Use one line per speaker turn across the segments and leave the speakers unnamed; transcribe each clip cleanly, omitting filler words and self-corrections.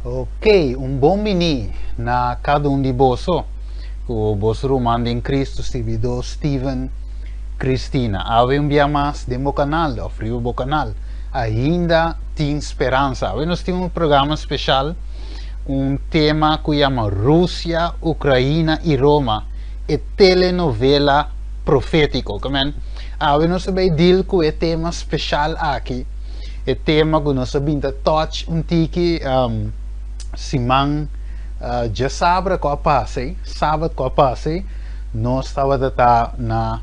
Ok, un bon bini na kada un di boso ku boso ruman den Cristo sirbidó Steven Cristina. Awe un bia mas den bo kanal òf riba bo kanal Ainda Tin Speransa. Awe nos tin un programa speshal, un tema ku yama Rusia, Ukraina i Roma, e telenovela profétiko. Ke men, awe nos ta bai deal ku e tema speshal aki. E tema ku nos a bin ta touch un tiki siman djasabra ku a pasa ei, sabat ku a pasa ei, nos tabata ta na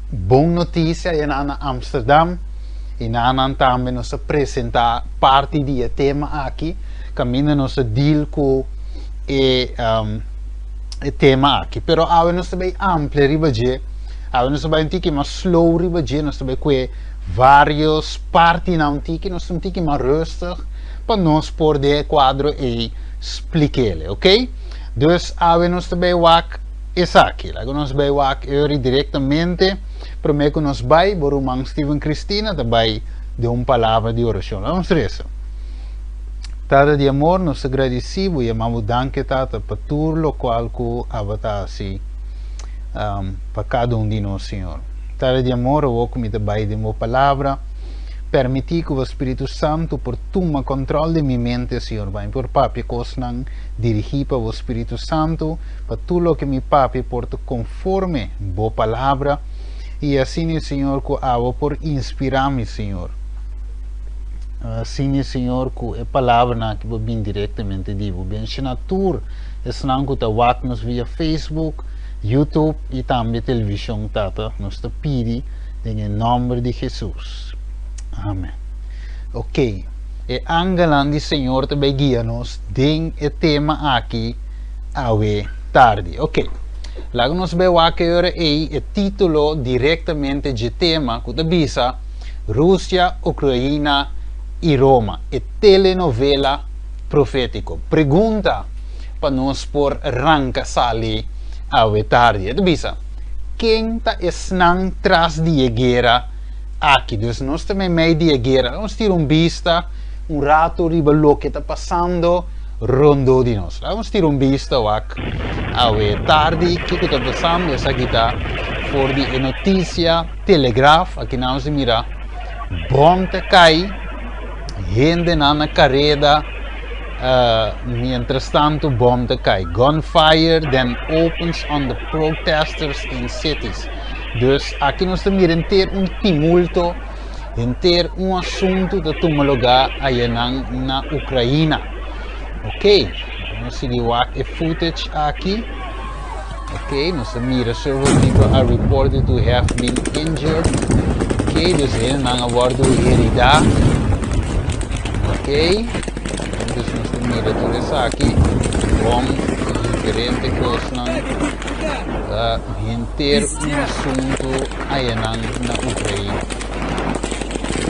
Bon Notisia ayana na Amsterdam i na nan tambe nos a presenta parti di e tema aki kaminda nos a deal ku e e tema aki. Pero awe nos ta bai amplia riba dje, awe nos ta bai un tiki mas slow riba dje, nos ta bai kue varios partinan un tiki, nos ta un tiki mas rustig pa nos por den e kuadro ei splik'el, ok? Dus awe nos ta bai wak esaki. Laga nos bai wak eori direktamente. Promé ku nos bai, bo ruman Steven Cristina ta bai den un palabra di orashon. Laga nos resa. Tata di amor, nos ta gradisí bo, yama bo danki, Tata, pa tur lokual ku abo ta hasi pa kada un di nos, Señor. Tata di amor, awor ku mi ta bai den bo palabra, permití ku bo Spiritu Santu por tuma kòntròl di mi mente, Señor, pa mi por papia kosnan dirigí pa bo Spiritu Santu, pa tur loke mi papia por ta konforme bo palabra, i asina, Señor, ku abo por inspirá mi, Señor. Asina, Señor, ku e palabranan aki por bin direktamente di bo. Benshoná tur esnan ku ta wak nos via Facebook, YouTube i tambe televishon, Tata. Nos ta pidi den e nòmber di Hesus. Amen. Ok, e angelnan di Señor ta bai guia nos den e tema aki awe tardi. Ok, laga nos bai wak e ora ei e título direktamente dje tema ku ta bisa Rusia, Ukraina i Roma, e telenovela profétiko. Pregunta pa nos por ranka sali awe tardi. E ta bisa, Ken ta esnan tras di e guera aki? Dus nos ta meimei di e guera. Nos tira un bista un rato riba loke ta pasando rondó di nos. Laga nos tira un bista wak awe tardi kiko ta pasando. Esaki ta for di e notisia Telegraaf. Aki nan nos ta mira bom ta kai, hendenan na kareda. Mientras tanto bom ta kai. Gunfire then opens on the protesters in cities. Dus aki nos ta mira henter un tumulto, henter un asuntu ta tuma lugá ayanan na Ukraina. Ok, nos sigui wak e footage aki. Ok, nos ta mira several people are reported to have been injured. Ok, dus hendenan a wordu heridá. Ok, dus nos ta mira tur esaki. Bom, diferente kosnan. Ta henter un asuntu ayanan na Ukraina.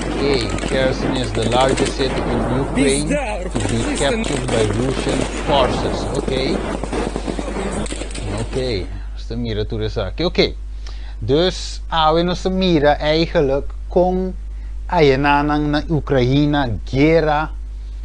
Ok, Kherson is the largest city in Ukraine to be captured by Russian forces. Ok. Ok, nos ta mira tur esaki. Ok, dus awe nos ta mira eigenlijk kon ayenanan na Ukraina guera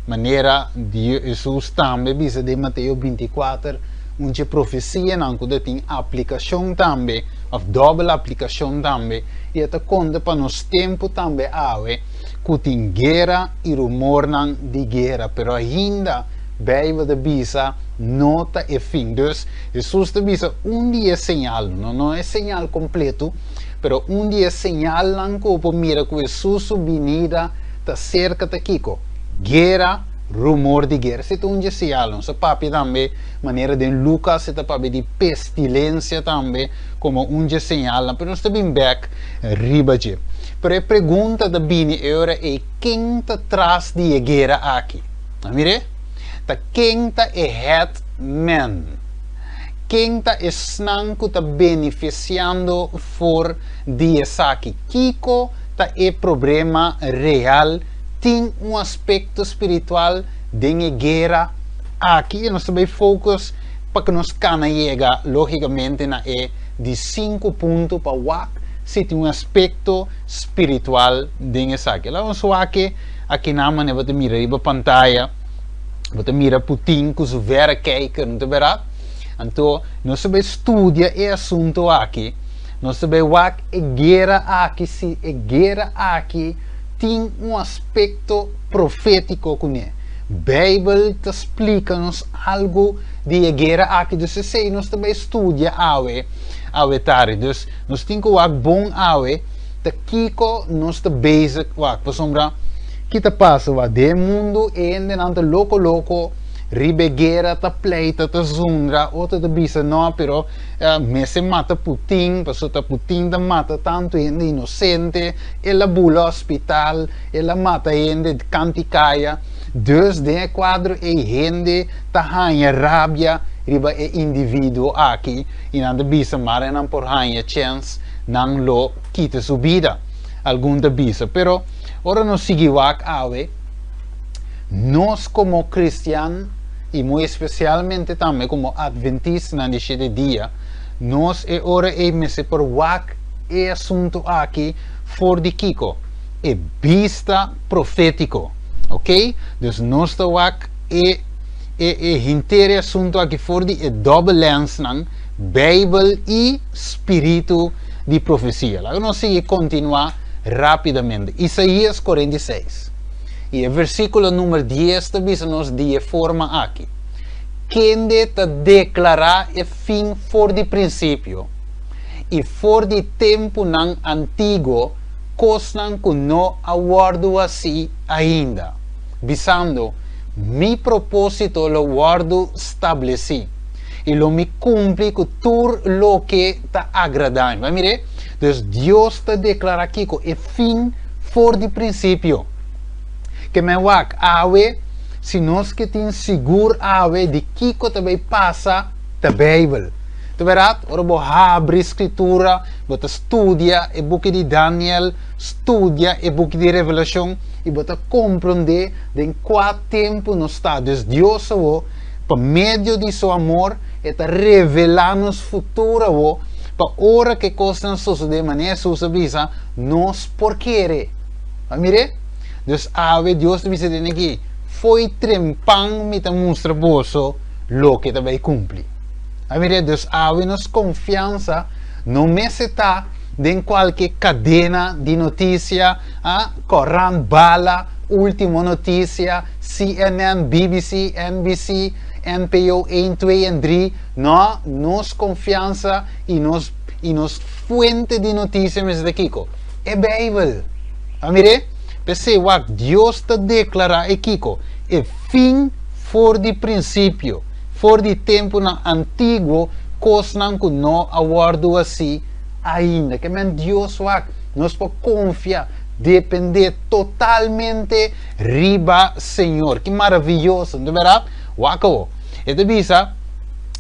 manera di Hesus tambe bisa den Mateo 24 un dje profesianan ku ta tin aplikashon tambe òf dòbel aplikashon tambe i e ta konta pa nos tempu tambe awe ku tin guera i rumornan di guera pero ainda Beibel ta bisa no ta e fin. Dus, Hesus ta bisa un di e señalnan, no, no e señal kompleto, pero un di e señalnan ku bo por mira ku Hesus su binida ta serka ta kiko? Guera, rumor di guera. Esei ta un di e señalnan. Nos a papia tambe manera den Lukas e ta papia di pestilensia tambe komo un di e señalnan, pero nos ta bin bèk riba dje. Pero e pregunta ta bini e ora ei, ken ta tras di e guera aki? A mir'é? Ta ken ta e head man? Ken ta esnan ku ta benefisiando for di esaki? Kiko ta e problema real? Tin un aspekto spiritual den e guera aki? I nos ta bai focus pa ku nos kana yega logikamente na e di sinku punto pa wak si tin un aspekto spiritual den esaki. Laga nos wak e. Akinan manera bo ta mira riba pantaya. Bo ta mira Putin ku su verrekijker, no ta bèrdat? Anto nos ta bai studia e asuntu aki, nos ta bai wak e guera aki si e guera aki tin un aspekto profétiko kuné. Beibel ta splika nos algu di e guera aki, dus esei nos ta bai studia awe, awe tardi. Dus nos tin ku wak bon awe ta kiko nos ta bezig wak, pasobra ki ta pasa wak den e mundu e hendenan ta loko loko riba e guera, ta pleita, ta zundra, otro ta bisa no pero mester mata Putin pasobra ta Putin ta mata tantu hende inosente, el a bula hospital, el a mata hende kanti kaya, dus den e kuadro ei hende ta haña rabia riba e individuo aki i nan ta bisa mara nan por haña chèns nan lo kita su bida, algun ta bisa. Pero ora nos sigui wak awe, nos komo kristian i muy espesialmente tambe komo atventistanan di shete dia, nos e ora ei mester por wak e asuntu aki for di kiko? E bista profétiko. Ok? Dus nos ta wak e e e henter e asuntu aki for di e dòbel lènsnan, Beibel i spiritu di profesia. Laga nos sigui kontinuá rápidamente. Isaías 46 i e versíkulo número 10 ta bisa nos di e forma aki, Kende ta deklará e fin for di prinsipio, i for di tempunan antiguo kosnan ku no a wòrdu hasí ainda, bisando, Mi propósito lo wòrdu stablesí, i lo mi kumpli ku tur loke ta agradá mi. Bai mir'é? Dus Dios ta deklará kiko? E fin for di prinsipio. Ke men wak awe, si nos ke tin sigur awe di kiko ta bai pasa, ta Beibel. Ta bèrdat, ora bo habri Skritura, bo ta studia e buki di Daniel, studia e buki di Revelashon, i bo ta komprondé den kua tempu nos ta. Dus Dios awor, pa medio di su amor, e ta revelá nos futuro awor, pa ora ku e kosnan sosodé, manera Hesus a bisa, nos por kere. A mir'é? Dus awe Dios ta bisa den aki, Fo'i trempan mi ta mustra boso loke ta bai kumpli. A mira, dus awe nos konfiansa no mester ta den kualke kadena di notisia, a, korant, bala, Ultimo Noticia, CNN, BBC, NBC, NPO 1, 2 en 3. No, nos konfiansa i nos i nos fuente di notisia mester ta kiko? E Beibel. A mir'é? P'esei wak Dios ta deklará e kiko? E fin for di prinsipio, for di tempunan antiguo, kosnan ku no a wòrdu hasí ainda. Ke men Dios wak, nos por konfia, dependé totalmente riba Señor. Ki maravioso, no ta bèrdat? Wak awor. E ta bisa,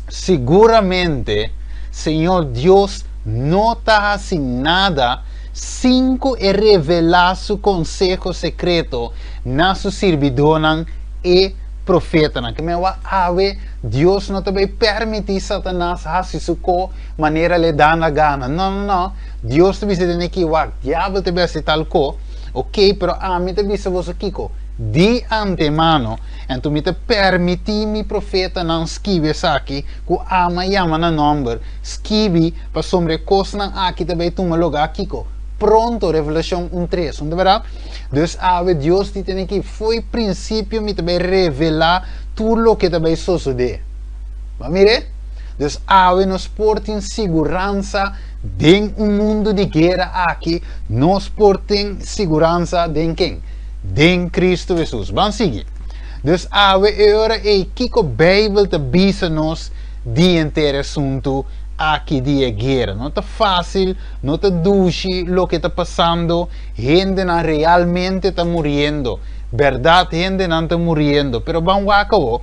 Siguramente Señor Dios no ta hasi nada sin ku e revelá su konseho sekreto na su sirbidónan, e profetanan. Ke men wak awe, Dios no ta bai permití Satanas hasi su ko manera le da na gana. No, no, no. Dios ta bisa den aki, wak, diabel ta bai hasi tal ko, ok, pero ami ta bisa boso kiko? Di antemano, anto mi ta permití mi profetanan skibi esaki, ku ama yama na nòmber, skibi, pasobra e kosnan aki ta bai tuma lugá kiko? Pronto, Revelashon un tres, no ta bèrdat? Dus awe Dios di tene ki fo'i prinsipio mi ta bai revelá tur loke ta bai sosodé. Bo a mir'é? Dus awe nos por tin siguransa den un mundu di guera aki, nos por tin siguransa den ken? Den Kristu Hesus. Ban sigui. Dus awe e ora ei kiko Beibel ta bisa nos di henter e asuntu aki di e guera? No ta fásil, no ta dushi loke ta pasando. Hendenan realmente ta muriendo. Berdad hendenan ta muriendo. Pero ban wak awo.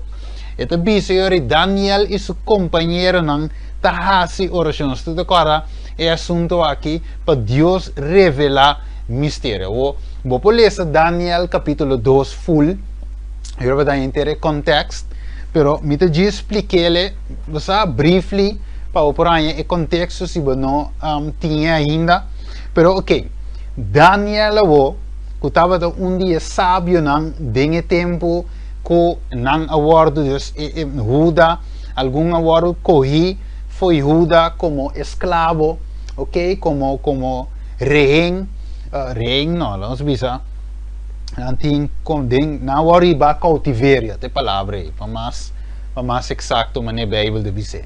E ta bisa yori Daniel i su kompañeronan ta hasi orashon. Nos ta kòrda e asunto aki pa Dios revelá misterio. Awo, bo por lesa Daniel kapítulo dos full. Yori bo ta henter e kontekst. Pero mi ta djis splik'ele, bo sa, briefly pa bo por haña e konteksto si bo no tin e ainda. Pero ok, Daniel awor, ku tabata un di e sabionan den e tempu Ku nan a wòrdu, dus e Huda, algun a wòrdu kohí fo'i Huda komo esklabo, ok, komo komo rehen, rehen no, laga nos bisa, nan tin kon den, nan a wòrdu hibá koutiverio, ta e palabra ei, pa mas pa mas eksakto manera Beibel ta bis'é.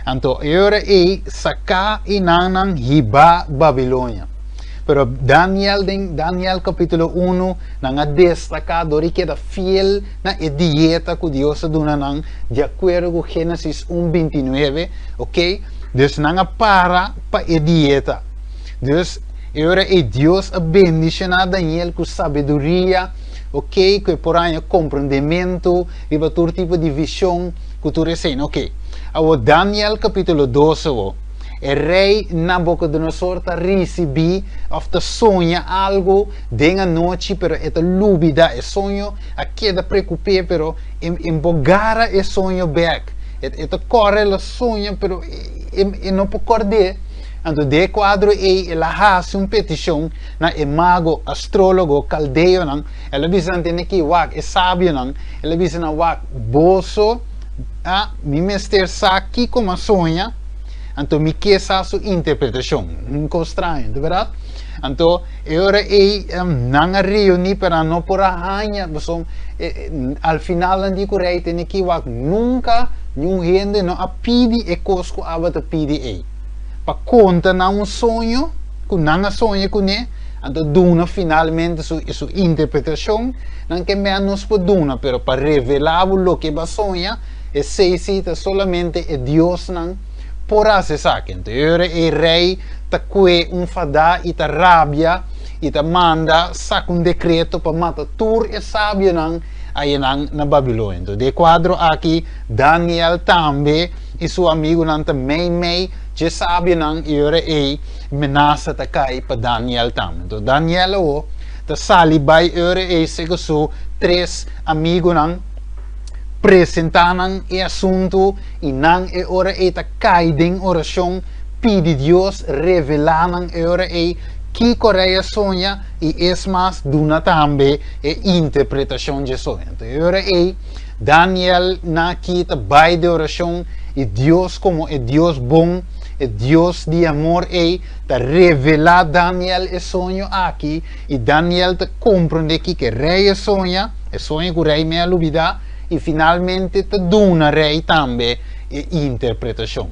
Anto e ora ei saká i nan nan hibá Babilonia. Pero Daniel den Daniel kapítulo unu nan a destaká dor di keda fiel na e dieta ku Dios a duna nan di akuerdo ku Génesis un bintinuebe, ok. Dus nan a para pa e dieta. Dus e ora ei Dios a bendishoná Daniel ku sabiduria, ok, ku e por haña komprondementu riba tur tipo di vishon ku tur esei, ok. Awor Daniel kapítulo dos awor. E rei Nabucodonosor ta risibí òf ta soña algu den anochi, pero e ta lubidá e soño, a keda preokup'é, pero e e por gara e soño bèk. E e ta kòrda el a soña, pero e e no por kòrd'é. Anto den e kuadro ei el a hasi un petishon na e mago, astrólogo, kaldeonan. El a bisa nan tene ki wak, e sabionan, el a bisa nan wak, boso a mi mester sa kiko mi a soña. Anto mi ke sa su interpretashon. Un kos straño, ta bèrdat? Anto e ora ei nan a reuní pero nan no por a haña pasobra al final nan di ku rei tene ki wak nunka niun hende no a pidi e kos ku aba ta pidi ei. Pa konta nan un soño ku nan a soña kuné, anto duna finalmente su su interpretashon, nan ke mea nos por duna, pero pa revelá bo loke bo a soña, Esei sí ta solamente e diosnan por hasi esaki. Anto e ora e rei ta kue un fadá i ta rabia i ta manda saka un dekreto pa mata tur e sabionan ayanan na Babilonia. Anto den e kuadro aki Daniel tambe i su amigunan ta meimei dje sabionan i e ora ei menasa ta kai pa Daniel tambe. Anto Daniel awo ta sali bai e ora ei seka su tres amigunan. Presentá nan e asuntu i nan e ora ei ta kai den orashon, pidi Dios revelá nan e ora ei kiko rei a soña i es mas duna tambe e interpretashon dje soño. Anto e ora ei Daniel na aki ta bai den orashon i Dios komo e Dios bon, e Dios di amor ei ta revelá Daniel e soño aki i Daniel ta komprondé kiko e rei a soña. E soño ku rei mei a lubidá i finalmente ta duna rei tambe e interpretashon.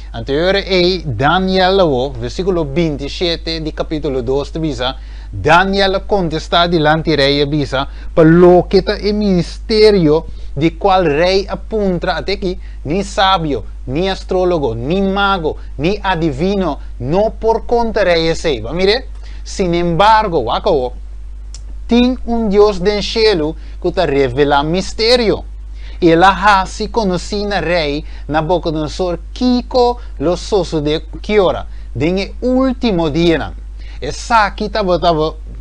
Anto e ora ei Daniel awor, versíkulo 27 di kapítulo 2 ta bisa, Daniel a kontestá dilanti rei i a bisa, Pa loke ta e ministerio di kual rei a puntra, ate aki, ni sabio, ni astrólogo, ni mago, ni adivino no por konta rei esei. Bo a mir'é? Sinembargo, wak awor, Tin un Dios den shelu ku ta revelá misterio, i el a hasi konosí na Rei Nabukodonosor kiko lo sosodé ki ora, den e último dianan. Esaki tabata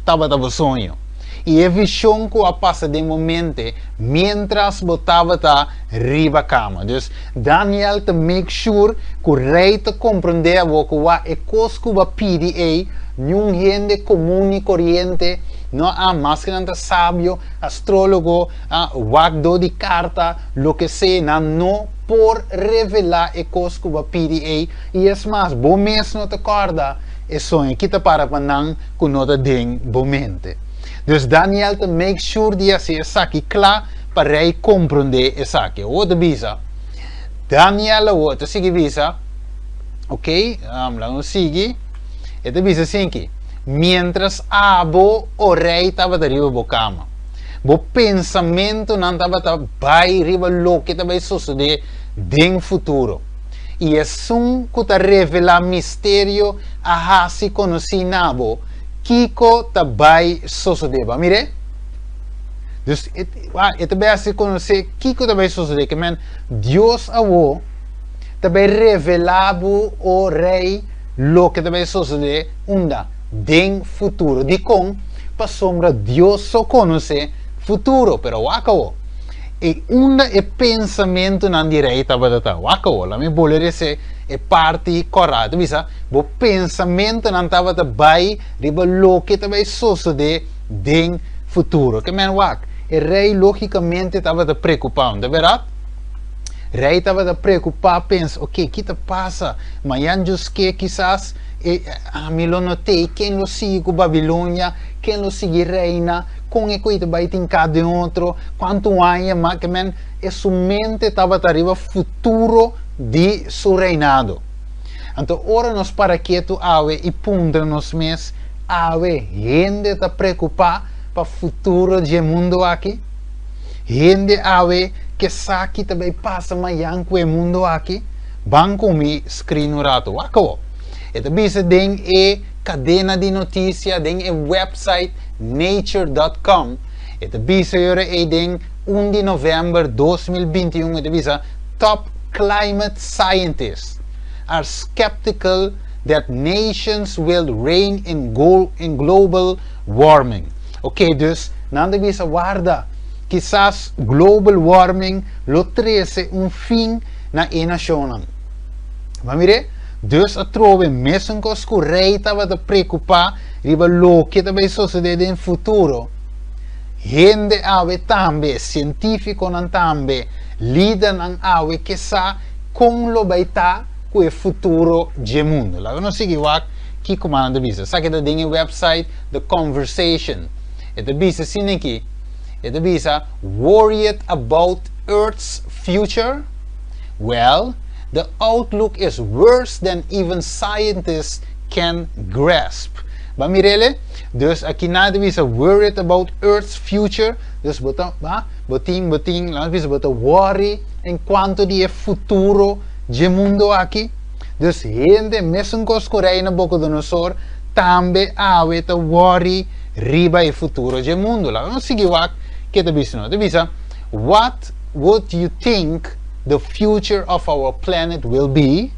tabata bo soño, i e vishon ku a pasa den bo mente miéntras bo tabata riba kama. Dus, Daniel ta make sure ku Rei ta komprondé abo ku wak e kos ku bo a pidi ei, Niun hende komun i koriente no a, maske nan ta sabio, astrólogo, a, wakdó di karta, loke sea, nan no por revelá e kos ku bo a pidi ei, i es mas, bo mes no ta kòrda e soño. Ki ta para pa nan ku no ta den bo mente? Dus Daniel ta make sure di hasi esaki kla pa rei komprondé esaki. Awor ta bisa, Daniel awor ta sigui bisa, ok, laga nos sigui. E ta bisa asinki, Miéntras abo, o rei, tabata riba bo kama, bo pensamentunan tabata bai riba loke ta bai sosodé den futuro. I esun ku ta revelá misterio a hasi konosí na bo kiko ta bai sosodé. Bo a mir'é? Dus, e ta bai hasi konosé kiko ta bai sosodé. Ke men, Dios awor ta bai revelá bo, o rei, loke ta bai sosodé unda? Den futuro. Dikon? Pasobra Dios so konosé futuro. Pero wak awor, e unda e pensamentunan di rei tabata ta? Wak awor, laat mi bolbe resé e parti kòrá. Ta bisa, bo pensamentunan tabata bai riba loke ta bai sosodé den futuro. Ke men wak? E rei lógikamente tabata preokupá, no ta bèrdat? Rei tabata preokupá, pensa, Ok, ki ta pasa? Mañan djuské kisas e ami lo no t'ei, ken lo sigui ku Babilonia? Ken lo sigui reina? Kon e koi ta bai tin ka den otro? Kuantu aña mas? Ke men, e su mente tabata riba futuro di su reinado. Anto ora nos para ketu awe i puntra nos mes, Awe hende ta preokupá pa futuro dje mundu aki? Hende awe ke sa ki ta bai pasa mañan ku e mundu aki? Ban ku mi screen un ratu. Wak awo. E ta bisa den e kadena di notisia, den e website nature dot com, e ta bisa yora ei den un di novèmber 2021, e ta bisa, Top climate scientists are skeptical that nations will rein in in global warming. Ok, dus nan ta bisa warda, kisas global warming lo trese un fin na e nashonnan. Bo a mir'é? Dus atrobe mesun kos ku rei tabata preokupá riba loke ta bai sosodé den futuro, hende awe tambe, sientífikonan tambe, lidernan awe ke sa kon lo bai ta ku e futuro dje mundu. Laga nos sigui wak kiko nan ta bisa. Esaki ta den e website The Conversation. E ta bisa asina aki, e ta bisa, Worried about Earth's future? Well, the outlook is worse than even scientists can grasp. Ba mir'ele? Dus aki nan ta bisa worried about Earth's future, dus bo ta, ba, bo tin, bo tin, laga nos bisa bo ta worry en cuanto di e futuro dje mundo aki. Dus hende, mesun kos ku Rei Nabucodonosor, tambe awe ta worry riba e futuro dje mundo. Laga nos sigui wak ke ta bisa. No ta bisa, What would you think the future of our planet will be?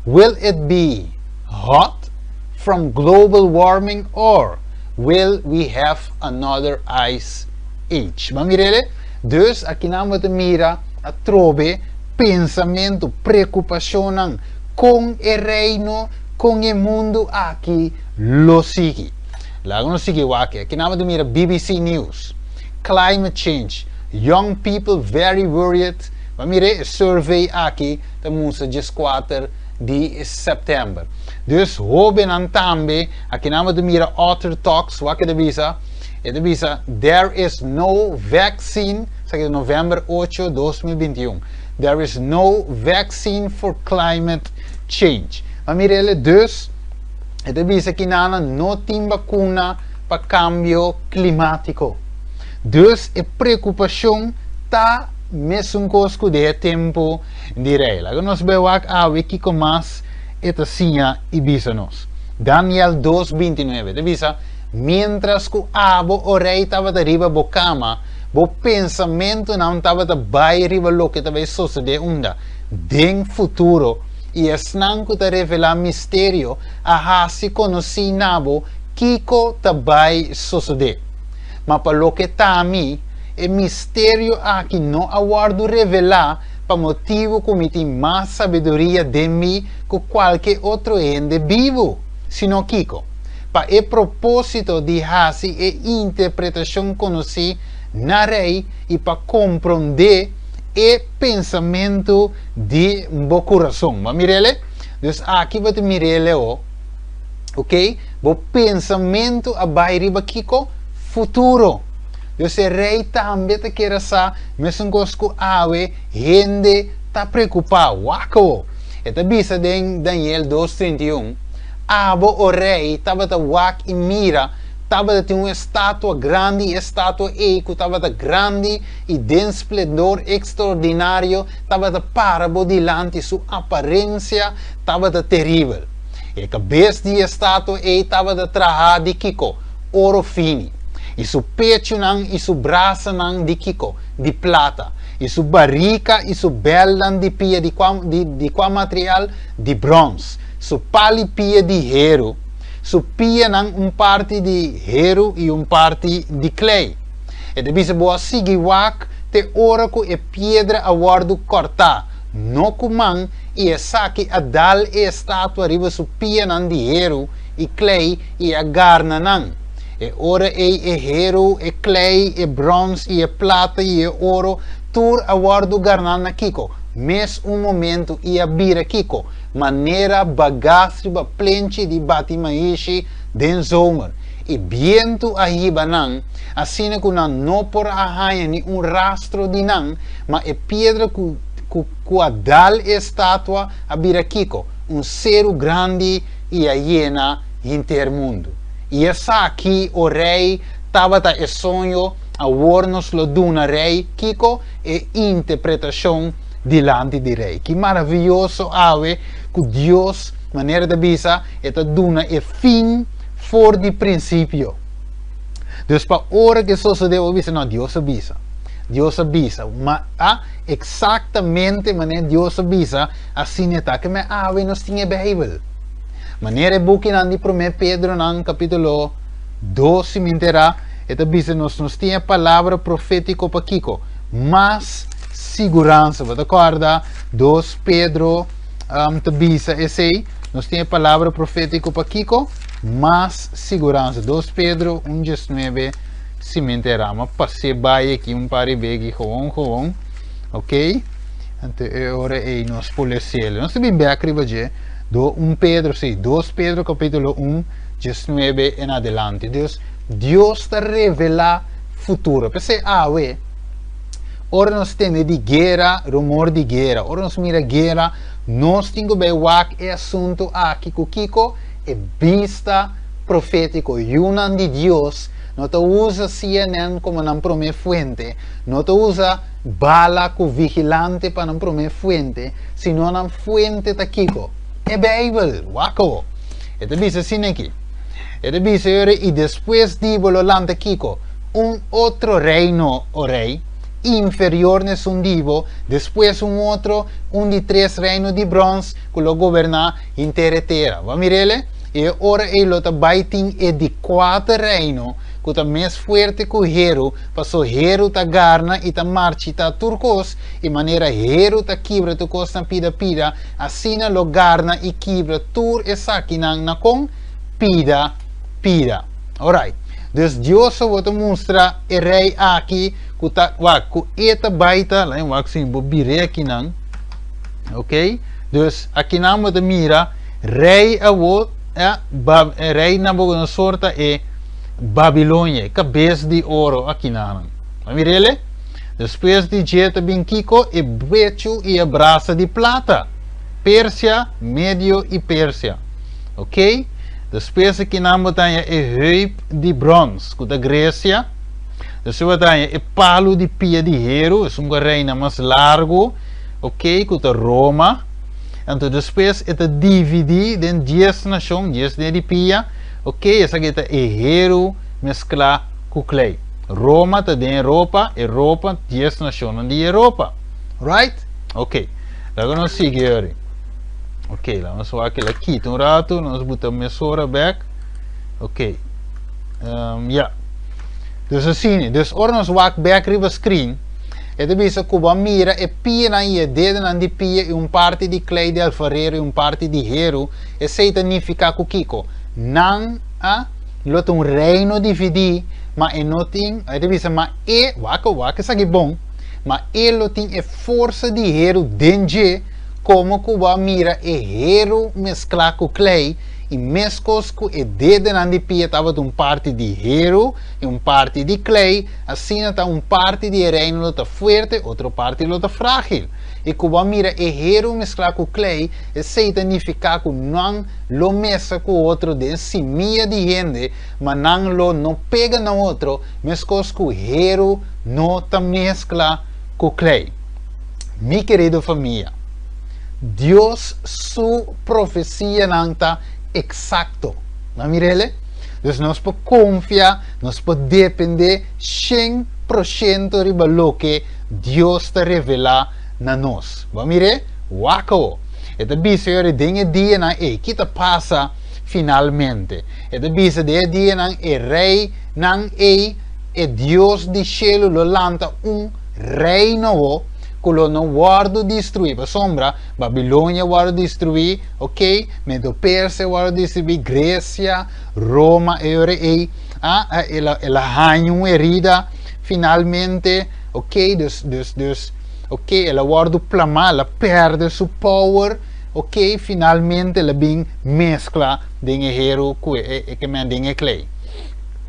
Will it be hot from global warming or will we have another ice age? Bo a mir'el? Dus akinan bo ta mira atrobe pensamentu, preokupashonnan kon e Reino, kon e mundu aki lo sigui. Laga nos sigui wak. Akinan bo ta mira BBC News. Climate change, young people very worried. Bo a mira e survey aki ta mustra 14 di sèptèmber. Dus hóbennan tambe, akinan bo ta mira Author Talks, wak e ta bisa? E ta bisa, There is no vaccine, esaki ta novèmber 8, 2021, There is no vaccine for climate change. Bo a mira el dus, e ta bisa kinanan no tin bakuna pa kambio klimátiko. Dus e preokupashon ta mesun kos ku den e tempu di rei. Laga nos bai wak awe kiko mas e ta siña i bisa nos. Daniel dos 29 ta bisa, Miéntras ku abo, o rei, tabata riba bo kama, bo pensamentunan tabata bai riba loke ta bai sosodé unda den futuro, i esnan ku ta revelá misterio a hasi konosí na bo kiko ta bai sosodé. Ma pa loke ta mi, e misterio aki no a wòrdu revelá pa motibu ku mi tin mas sabiduria den mi ku kualke otro hende bibu, sino kiko? Pa e propósito di hasi e interpretashon konosí na rei i pa komprondé e pensamentu di bo kurason. Bo a mir'el? Dus aki bo ta mir'el o. Ok, bo pensamentu a bai riba kiko? Futuro. Dus e rei tambe ta kere sa mesun kos ku awe hende ta preokupá. Wak awo. E ta bisa den Daniel 2:31, Abo, o rei, tabata wak i mira, tabata tin un estatua grandi, i e estatua ei ku tabata grandi i den splendor ekstraordinario tabata para bo dilanti, su aparensia tabata teribel. E kabes di e statua ei tabata trahá di kiko? Oro fini. I su pechunan i su brasanan di kiko? Di plata. I su barika i su bèlnan di pia di kua, di, di kua material? Di bròns. Su pal i pia di heru. Su pianan un parti di heru i un parti di klei. E ta bisa bo a sigui wak te ora ku e piedra a wòrdu kòrtá, no ku man, i esaki a dal e estatua riba su pianan di heru i klei i a garna nan. E ora ei e heru, e klei, e bròns i e plata i e oro, tur a wòrdu garná na kiko? Mes un momentu i a bira kiko? Manera bagas riba plenchi di bati maishi den zomer. I bientu a hiba nan, asina ku nan no por a haña ni un rastro di nan, ma e piedra ku ku ku a dal e estatua a bira kiko? Un seru grandi i a yena henter mundu. I esaki, o rei, tabata e soño, awor nos lo duna rei kiko? E interpretashon dilanti di rei. Ki maravioso awe ku Dios, manera ta bisa, e ta duna e fin for di prinsipio. Dus pa ora ku e sosodé bo bisa, no, Dios a bisa. Dios a bisa. Ma a eksaktamente manera Dios a bisa, asina e ta. Ke men awe nos tin e Beibel. Manera e bukinan di Promé Pedronan kapítulo 2 si mi enterá, e ta bisa nos nos tin e palabra profétiko pa kiko? Mas siguransa. Bo ta kòrda 2 Pedro um, ta bisa esei? Nos tin e palabra profétiko pa kiko? Mas siguransa. 2 Pedro 1:19 si mi enterá. Ma pasé bai aki un par di beki gewoon gewoon. Ok? Anto e ora ei nos por lesele. Nos ta bin bek riba dje. Do 1 Pedro, sí, 2 Pedro capítulo 1, 19 en adelante. Dus, Dios ta revelá futuro. P'esei awe, ora nos tende di guera, rumor di guera, ora nos mira guera, nos tin ku bai wak e asuntu aki ku kiko? E bista profétiko. Yunan di Dios no ta usa CNN komo nan promé fuente, no ta usa bala ku vigilante pa nan promé fuente, sino nan fuente ta kiko? E Beibel! Wak awo. E ta bisa asina aki. E ta bisa yora, I despues di bo lo lanta kiko? Un otro reino, o rei, inferior na esun di bo, despues un otro, un di tres reino di brons, ku lo goberná henter e tera. Bo a mir'el? I e ora ei lo ta bai tin e di kuater reino, ku ta mes fuerte ku heru, paso heru ta garna i ta marchitá tur kos, i manera heru ta kibra tur kos na pida pida, asina lo garna i kibra tur esakinan na kon? Pida pida. Orait. Dus Dios awor ta mustra e rei aki ku ta, wak, ku e ta bai ta, laat mi wak si mi por bir'é akinan. Ok. Dus akinan bo ta mira rei awor, ya, ba, rei Nabucodonosor ta e Babilonia, e kabes di oro akinanan. A mir'é? Despues di dje ta bin kiko? E bechu i e brasa di plata. Persia, Medio i Persia. Ok? Despues akinan bo ta haña e heup di brons, ku ta Gresia. Despues bo ta haña e palu di pia di heru, esun ku a reina mas largu, ok, ku ta Roma. Anto despues e ta dividí den dies nashon, dies dia di pia, ok, esaki ta e heru mesklá ku klei. Roma ta den Europa, Europa, dies nashonnan di Europa. Right? Ok. Laga nos sigui ori. Ok, laga nos wak kila kita un ratu, nos buta mesora bek. Ok. Ya. Dus asina, dus ora nos wak bek riba screen, e ta bisa ku bo a mira e pianan i e dedenan di pia i un parti di klei di alfarero i un parti di heru, esei ta nifiká ku kiko? Nan a lo ta un reino dividí, ma e no tin, e ta bisa, ma e, wak, wak esaki bon, ma e lo tin e forsa di heru den dje, komo ku bo a mira e heru mesklá ku klei, i meskos ku e dedenan di pia tabata un parti di heru i un parti di klei, asina ta un parti di e reino lo ta fuerte, otro parti lo ta frágil. I ku bo a mira e heru mesklá ku klei, esei ta nifiká ku nan lo mesa ku otro den simia di hende, ma nan lo no pega na otro, meskos ku heru no ta meskla ku klei. Mi kerido famia, Dios su profesianan ta eksakto. Nan mir'el? Dus nos por konfia, nos por dependé 100% riba loke Dios ta revelá na nos. Bo a mir'é? Wak awo. E ta bisa yori den e dianan ei, ki ta pasa finalmente? E ta bisa den e dianan e reinan ei, e Dios di shelu lo lanta un rei nobo ku lo no wòrdu destruí. Pasobra Babilonia wòrdu destruí, ok, Medo-Persia wòrdu destruí, Gresia, Roma e ora ei. Ah, el a haña un herida finalmente, ok, dus, ok, el a wòrdu plamá, el a pèrdè su power, ok, finalmente el a bin meskla den e heru ku e, e, ke men den e klei.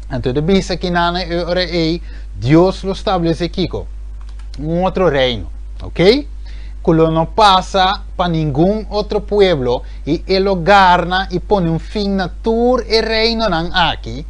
Anto e bisa ki nana e ora ei, Dios lo establesé kiko? Un otro reino, ok? Ku lo no pasa pa ningun otro pueblo i e lo garna i pone un fin na tur e reinonan aki,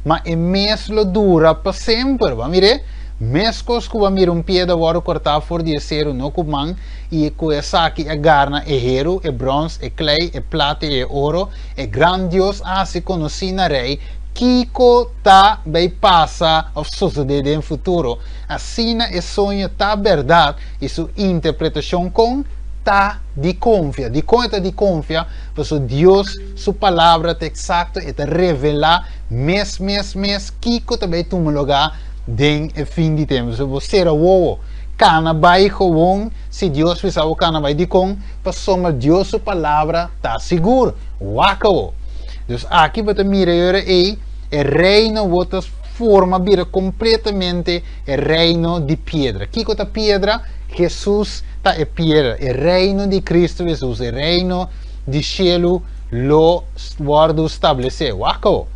ma e mes lo dura pa semper. Bo a mir'é? Meskos ku bo a mira un piedra wòrdu kòrtá for di e seru no ku man, i ku esaki a garna e heru, e bròns, e klei, e plata i e oro, e gran Dios a hasi konosí na rei kiko ta bai pasa òf sosodé den futuro. Asina e soño ta bèrdat i su interpretashon kon ta di konfia. Dikon e ta di konfia? Pasobra Dios su Palabra ta eksakto, e ta revelá mes mes mes kiko ta bai tuma lugá den e fin di tempu. So bo sera wowo, kana bai gewoon si Dios bisa bo kana bai. Dikon? Pasobra Dios su Palabra ta sigur. Wak awo. Dus aki bo ta mira e ora ei e reino bo ta forma bira kompletamente e reino di piedra. Kiko ta piedra? Hesus ta e piedra. E reino di Kristu Hesus, e reino di shelu lo wòrdu stablesé. Wak awo.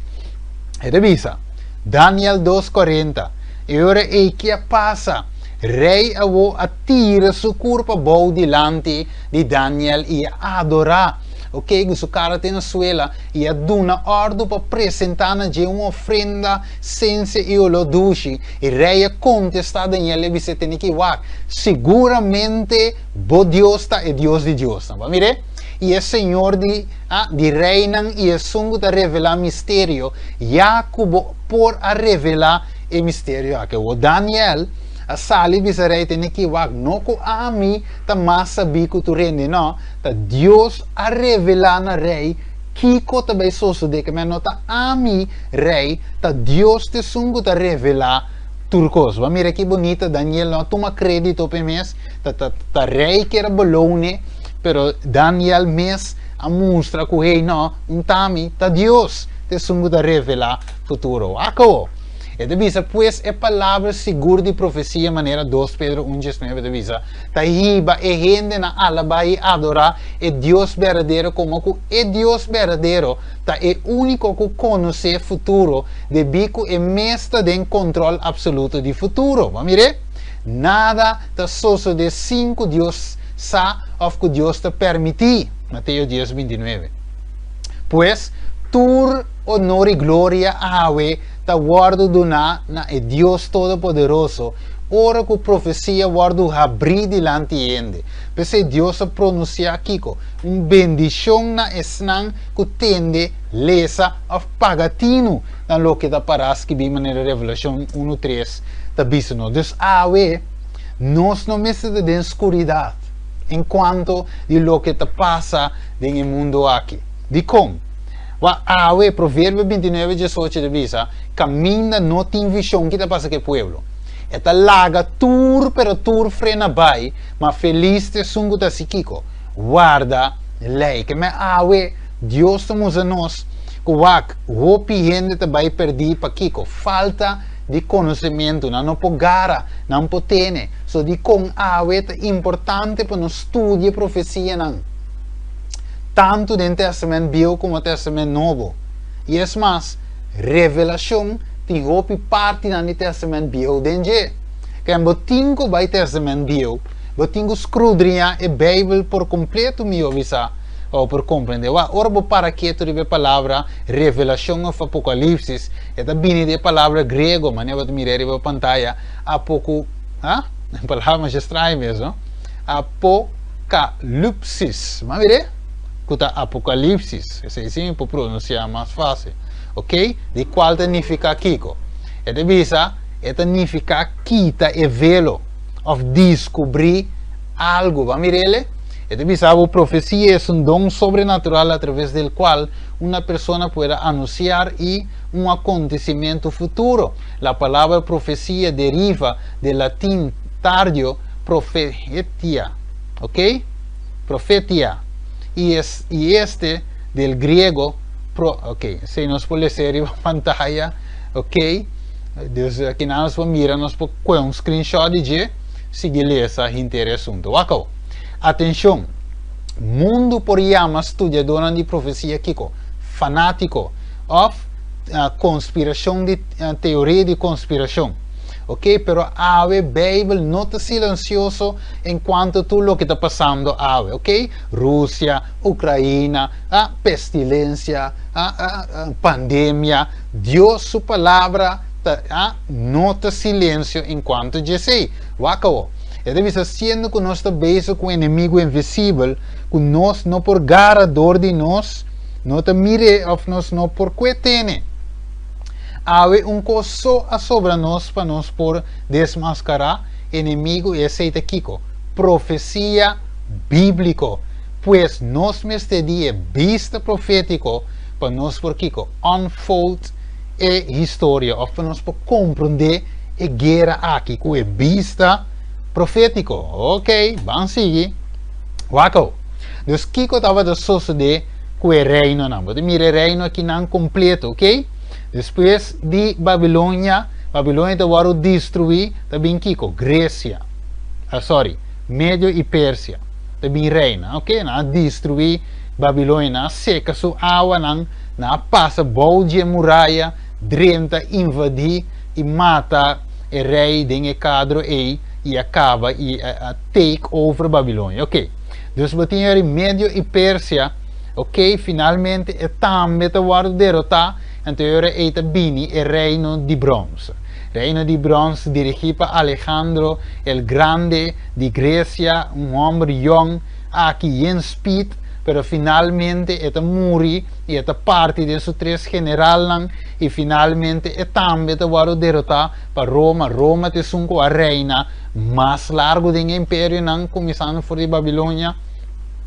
E ta bisa, Daniel 2:40, E ora ei ke a pasa? Rei awo a tira su kurpa bou dilanti di Daniel i a adorá. Ok, ku su kara te na suela, i a duna òrdu pa presentá na dje un ofrenda sensia i oló dushi. I rei a kontestá Daniel i a bis'é, Tene ki wak, siguramente bo Dios ta e Dios di diosnan. Bo a mir'é? I e Señor di, ah, di reinan i esun ku ta revelá misterio, ya ku bo por a revelá e misterio aki. Awor Daniel a sali bisa rei, Tene ki wak, no ku ami ta mas sabí ku tur hende, no, ta Dios a revelá na rei kiko ta bai sosodé, ke men no ta ami, rei, ta Dios ta esun ku ta revelá tur kos. Bo a mira ki bunita Daniel no a tuma krédito p'e mes, ta ta ta rei kier a beloun'e, pero Daniel mes a mustra ku hey no, un ta ami, ta Dios ta esun ku ta revelá futuro. Wak awo! E ta bisa, Pues e palabra sigur di profesia manera 2 Pedro 1 19 ta bisa, ta hiba e hende na alabá i adorá e Dios berdadero komo ku e Dios berdadero ta e úniko ku konosé futuro debí ku e mes ta den kontrol apsoluto di futuro. Bo a mir'é? Nada ta sosodé sin ku Dios sa òf ku Dios ta permití. Mateo 10, 29. Pues, tur onor i gloria awe ta wòrdu duná na e Dios Todopoderoso ora ku profesia wòrdu habrí dilanti hende. P'esei Dios a pronunsiá kiko? Un bendishon na esnan ku tende, lesa òf paga tinu na loke ta pará skibí manera Revelashon unu tres ta bisa nos. Dus awe nos no mester ta den skuridat en kuanto di loke ta pasa den e mundu aki. Dikon? Wak awe, Proverbio 29, 18 ta bisa, Kaminda no tin vishon, ki ta pasa ku e pueblo? E ta laga tur, pero tur frena bai, ma felis ta esun ku ta hasi kiko? Warda lei. Ke men awe, Dios ta mustra nos ku wak, hopi hende ta bai pèrdí pa kiko? Falta di konosementu. Nan no por gara, nan por tene. So dikon awe ta importante pa nos studia profesianan? Tantu den Testament Bieu komo Testament Nobo. I es mas, Revelashon tin hopi partinan di Testament Bieu den dje. Ken bo tin ku bai Testament Bieu, bo tin ku skrudriñá e Beibel por kompleto mihó bisa pa bo por komprendé. Wak, ora bo para ketu riba e palabra Revelashon òf Apokalipsis, e ta bini di e palabra griego, manera bo ta mira riba pantaya, apoku, ha? E palabra masha straño mes, no? Apo. Apokalupsis. Bo a mir'é? Ku ta Apokalipsis. Esei si mi por pronunsiá mas fásil. Oké? Di kual ta nifiká kiko? E ta bisa, e ta nifiká kita e velo òf diskubrí algu. Bo a mir'é? E ta bisa bo profesia es un don sobrenatural a traves del kual una persona pueda anunsiar i un akontesimentu futuro. La palabra profesia deriva del latin tardio profetia, ok? Profetia. I es, i este del griego pro, ok, esei nos por lesa riba pantaya, Ok? Dus aki nan nos por mira, nos por kohe un screenshot di dje, sigui lesa henter e asuntu. Wak awo. Atenshon! Mundu por yama studiadónan di profesia kiko? Fanátiko òf konspirashon di teoria di konspirashon. Ok, pero awe Beibel no ta silensioso en kuanto tur loke ta pasando awe. Ok, Rusia, Ukraina, pestilensia, pandemia, Dios su palabra ta no ta silensio en kuanto djesei. Wak awo. E ta bisa siendo ku nos ta bezig ku un enemigu invisibel ku nos no por gara dor di nos no ta mir'é òf nos no por kue tene. Awe un kos so a sobra nos pa nos por desmaskará enemigu i esei ta kiko? Profesia bíbliko. Pues nos mester di e bista profétiko pa nos por kiko? Unfold e historia òf pa nos por komprondé e guera aki ku e bista profétiko. Ok, ban sigui. Wak awo. Dus kiko tabata sosodé ku e reinonan? Bo ta mira e reino akinan kompleto, ok? Despues di Babilonia, Babilonia ta wòrdu destruí, ta bin kiko? Gresia. Ah, sorry, Medio i Persia ta bin reina, ok? Nan a destruí Babilonia, nan a seka su awanan, nan a pasa bou dje muraya, drenta, invadí i mata e rei den e kadro ei i a kaba i a take over Babilonia. Ok. Dus bo tin yori Medio i Persia, ok, finalmente e tambe ta wòrdu derotá, anto yori ei ta bini e reino di brons. Reino di brons dirigí pa Alejandro el Grande di Gresia, un hòmber yòn aki yen speed, pero finalmente e ta muri i e ta parti den su tres generalnan i finalmente e tambe ta wòrdu derotá pa Roma. Roma ta esun ku a reina mas largu den e imperionan, kuminsando for di Babilonia.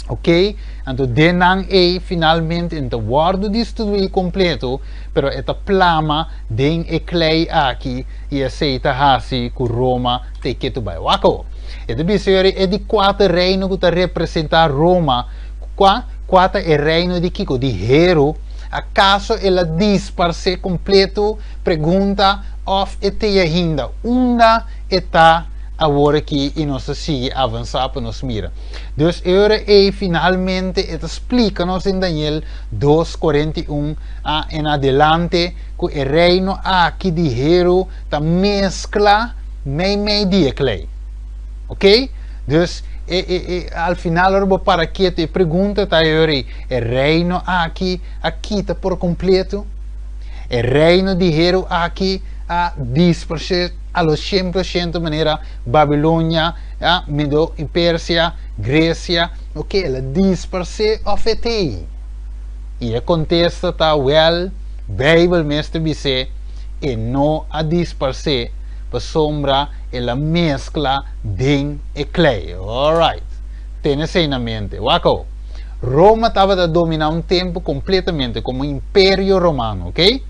Ok, anto den nan ei finalmente e ta wòrdu destruí kompleto, pero e ta plama den e klei aki i esei ta hasi ku Roma ta e ketu bai. Wak awor, e ta bisa yori e di kuater reino ku ta representá Roma, kua? Kua ta e reino di kiko? Di heru. Akaso el a disparsé kompleto? Pregunta, òf e t'ei ainda? Unda e ta awor aki? I nos ta sigui avansá pa nos mira. Dus e ora ei finalmente e ta splika nos den Daniel dos, 41 a en adelante ku e reino aki di heru ta meskla meimei di e klei. Ok? Dus e, e, e, al final ora bo para ketu e pregunta ta e ora ei, e reino aki a kita por kompleto? E reino di heru aki a dispersé a lo 100% manera Babilonia, a Medo i Persia, Grecia, ok, el a disparsé òf e t'ei? I e kontesta ta, wèl, Beibel mes ta bis'é, e no a disparsé, pasobra el a meskla den e klei. Alright. Tene esei na mente. Wak awo. Roma tabata dominá un tempu kompletamente komo Imperio Romano, ok?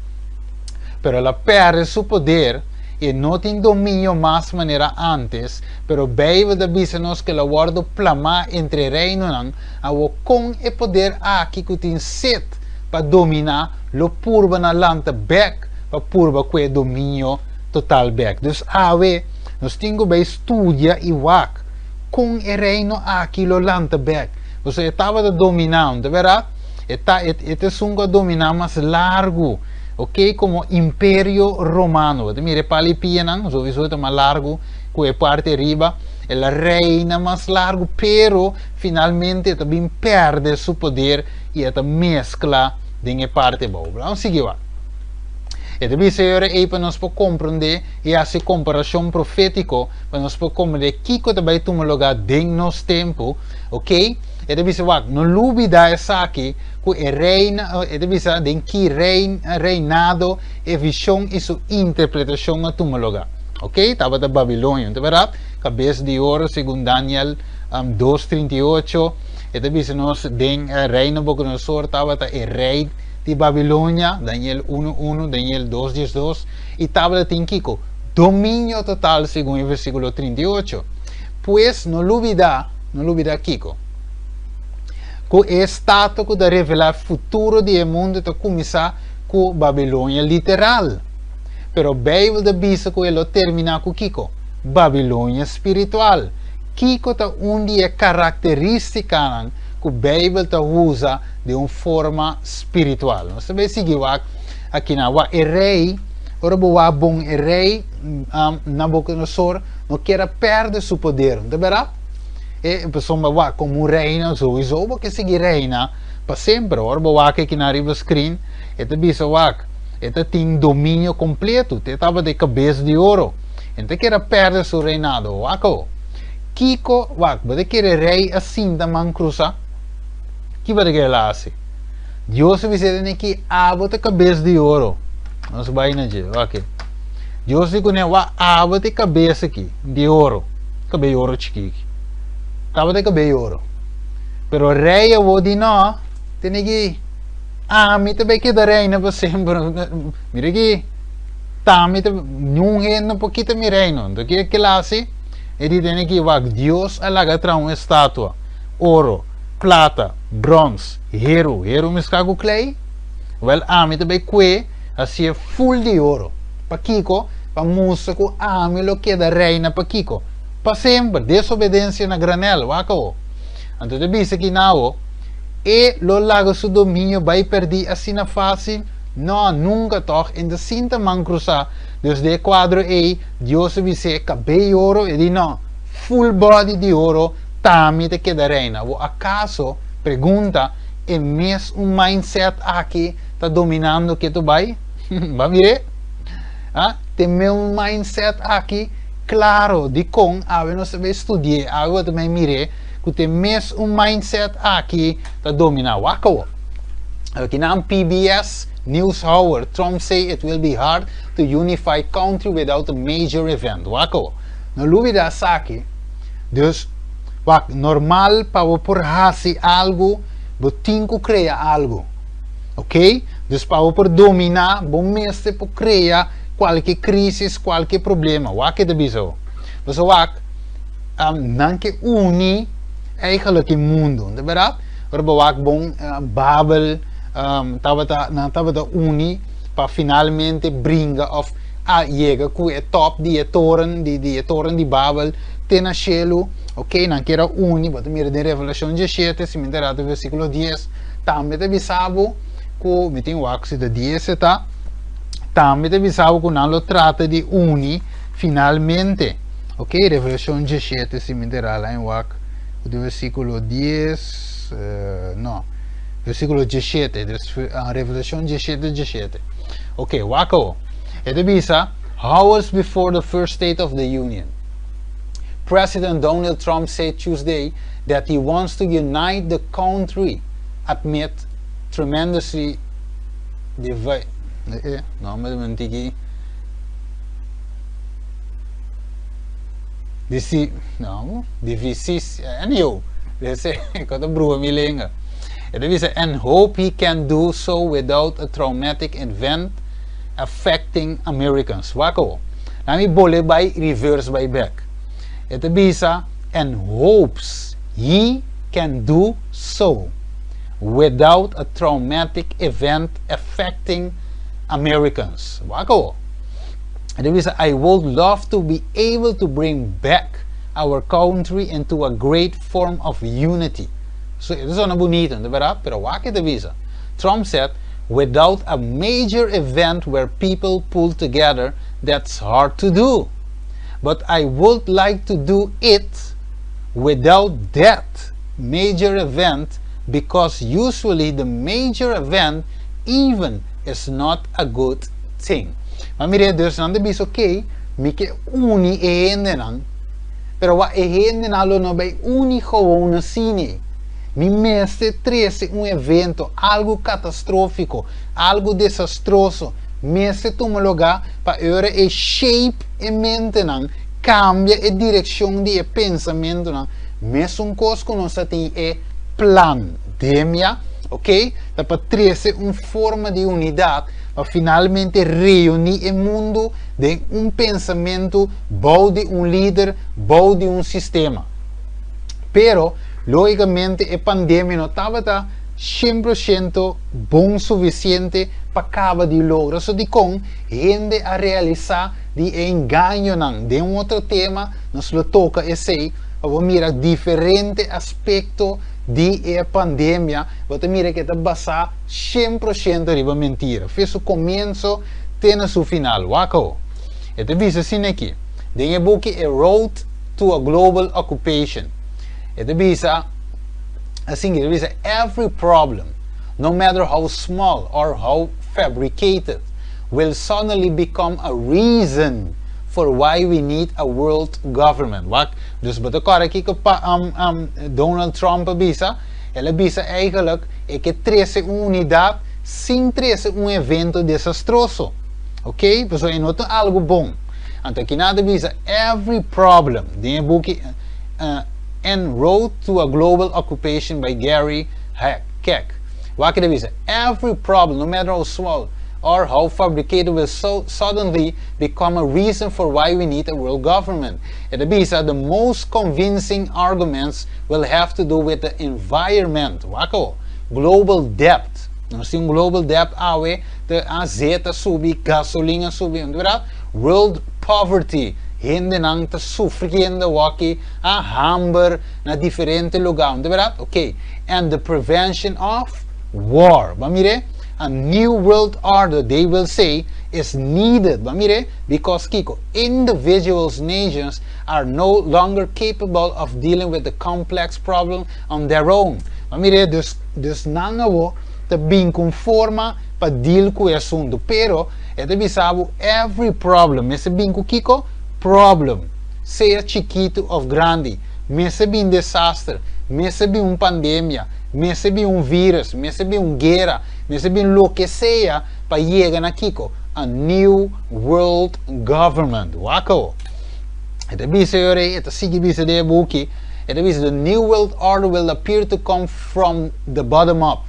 Pero el a pèrdè su poder i e no tin dominio mas manera ántes, pero Beibel ta bisa nos ku el a wòrdu plamá entre e reinonan. Awo kon e poder aki ku tin set pa dominá lo purba na lanta bèk pa purba ku e dominio total bèk? Dus awe nos tin ku bai studia i wak kon e reino aki lo lanta bèk. Pasobra e tabata dominá, no ta bèrdat? E ta e ta esun ku a dominá mas largu, ok, komo Imperio Romano. Bo ta mira e pala i pianan, sowiso ta mas largu ku e parti ariba. El a reina mas largu, pero finalmente e ta bin pèrdè su poder i e ta meskla den e parti abou. Bo laga sigui wak. E ta bisa e ora ei pa nos por komprondé i hasi komparashon profétiko pa nos por komprondé kiko ta bai tuma lugá den nos tempu, ok. E ta bisa wak, no lubidá esaki ku e reina, e ta bisa den ki reinado e vishon i su interpretashon a tuma lugá. Ok, tabata Babilonia, no ta bèrdat? Kabes di oro segun Daniel 2, 38, e ta bisa nos den rei Nabucodonosor tabata e rei di Babilonia, Daniel 1, 1, Daniel 2, 12, i tabata tin kiko? Dominio total segun e versíkulo 38. Pues no lubidá, no lubidá kiko? Ku e estatua ku ta revelá futuro di e mundu ta kuminsá ku Babilonia literal. Pero Beibel ta bisa ku e lo terminá ku kiko? Babilonia spiritual. Kiko ta un di e karakterístikanan ku Beibel ta usa den un forma spiritual? Nos ta bai sigui wak akinan. Wak e rei, ora bo wak bon e rei Nabucodonosor no kier a pèrdè su poder, no ta bèrdat? E pasobra wak komo un reina souiso bo ke sigui reina pa semper. Ora bo wak akinan riba screen e ta bisa wak e ta tin dominio kompleto, te tabata e kabes di oro. E no ta kier a pèrdè su reinado. Wak awo. Kiko, wak, bo ta kere rei a sinta man krusá? Ki bo ta kere el a hasi? Dios a bis'é tene ki abo ta kabes di oro. Nos bai na dje, wak. Dios di kuné, wak, abo ta e kabes aki, di oro. Kabes di oro chikí aki. Tabata e kabes di oro. Pero rei awo di no, tene ki ami ta bai keda reina pa semper. Mira aki, ta mi ta, niun hende no por kita mi reino. Anto ke el a hasi? E di tene ki wak, Dios a laga traha un estatua, oro, plata, brons, heru, heru mesclá cu klei? Wel, ami ta bai cue hacié ful di oro. Pakico? Pa mustra cu ami lo keda reina pakico? Pa semper. Desobedencia na granel. Wak awo. Anto ta bisa ki na awo, e lo laga su dominio bai perdí asina fácil? No, nunca toch. E ta sinta man cruzá. Dus den e cuadro ei, Dios a bis'é, Cabey oro? E di, No, full body di oro. Tami ta keda reina. Bo akaso, pregunta, e mes un mindset aki ta dominando ketu bai? Ba mir'é? Ha? Te me un mindset aki, klaro, dikon awe nos ta bai studi'é, awe bo ta bai mir'é ku te mes un mindset aki ta dominá. Wak awo. Akinan PBS NewsHour, Trump say it will be hard to unify country without a major event. Wak awo. No lubida esaki. Dus, wak, normal pa bo por hasi algu, bo tin ku krea algu. Ok? Dus pa bo por dominá, bo mester por krea kualke krísis, kualke problema. Wak ke ta bisa bo. Pasobra wak, um, nan ke uni eigenlijk e mundu, no ta bèrdat? Ora bo wak bon, Babel, um, tabata, nan tabata uni pa finalmente bringa òf a yega ku e top di e toren di di e toren di Babel te na shelu, ok, nan kier a uni, bo ta mira den Revelashon diesshete, si mi ta rata versíkulo dies, tambe ta bisa bo ku, mi tin wak si ta dies e ta, tambe ta bisa bo ku nan lo trata di uni finalmente, ok, Revelashon diesshete, si mi ta rala en wak ku di versíkulo dies, no, versíkulo diesshete, dus Revelashon diesshete diesshete, ok, wak awo. E ta bisa, Hours before the first State of the Union, President Donald Trump said Tuesday that he wants to unite the country amid tremendously divi eh, no, mi mentiki. Disi, no, divisis, anyhow, dese, ko ta brua mi lenga. E ta bisa, and hope he can do so without a traumatic event affecting Americans. Wak awo. Laat mi bole bai reverse bai back. E ta bisa, and hopes he can do so without a traumatic event affecting Americans. Wak awo. E ta bisa, I would love to be able to bring back our country into a great form of unity. So, e ta sona bunito, no ta berdad? Pero wak e ta bisa. Trump said, without a major event where people pull together, that's hard to do. But I would like to do it without that major event because usually the major event even is not a good thing. Ma mira, dus nan ta bisa, ok, mi ke uni e hendenan, pero wak e hendenan lo no bai uni gewoon asina. Mi mester trese un evento, algu katastrófiko, algu desastroso, mester tuma lugá pa e ora e shape e mentenan, kambia e direkshon di e pensamentunan. Mesun kos ku nos a tin e plan demia, ok, ta pa trese un forma di unidat pa finalmente reuní e mundu den un pensamentu bou di un lider, bou di un sistema. Pero, lógicamente e pandemia no tabata 100% bon sufisiente pa kaba di logra. So dikon hende a realisá di e engañonan. Den un otro tema nos lo toka esei pa bo mira diferente aspekto di e pandemia. Bo ta mira ku e ta basá 100% riba mentira. Fe su komienso te na su final. Wak awo. E ta bisa asina aki den e buki A Road to a Global Occupation. E ta bisa asina, e ta bisa: "Every problem, no matter how small or how fabricated, will suddenly become a reason for why we need a world government." Wak, dus bo ta kòrda aki ku pa, Donald Trump a bisa, el a bisa eigenlijk e ke trese un unidat sin trese un evento desastroso. Ok? Pesei e no ta algu bon. Anto aki nan ta bisa every problem, den e buki En Road to a Global Occupation by Gary Keck. Wak e ta bisa, "Every problem, no matter how small or how fabricated, will so suddenly become a reason for why we need a world government." E ta bisa, "The most convincing arguments will have to do with the environment." Wak, global debt. Nos tin global debt awe, e azeta a subi, gasolin a subi, berdat? World poverty, hendenan ta sufriendo aki, a hamber na diferente lugá, berdat? Ok. And the prevention of war. Ban mira, "A new world order," they will say, "is needed." Ban mira, because kiko, "individuals, nations are no longer capable of dealing with the complex problem on their own." Ban mira, dus nan awo ta bin ku forma pa deal ku e asuntu. Pero, e ta bisa bo every problem, mester bin ku kiko, problem, sea chikitu òf grandi, mester bin desaster, mester bin un pandemia, mester bin un virus, mester bin un guera, mester bin loke sea pa yega na kiko, a new world government. Wak. E ta bisa e ta sigui bisa den e buki, e ta bisa, "The new world order will appear to come from the bottom up."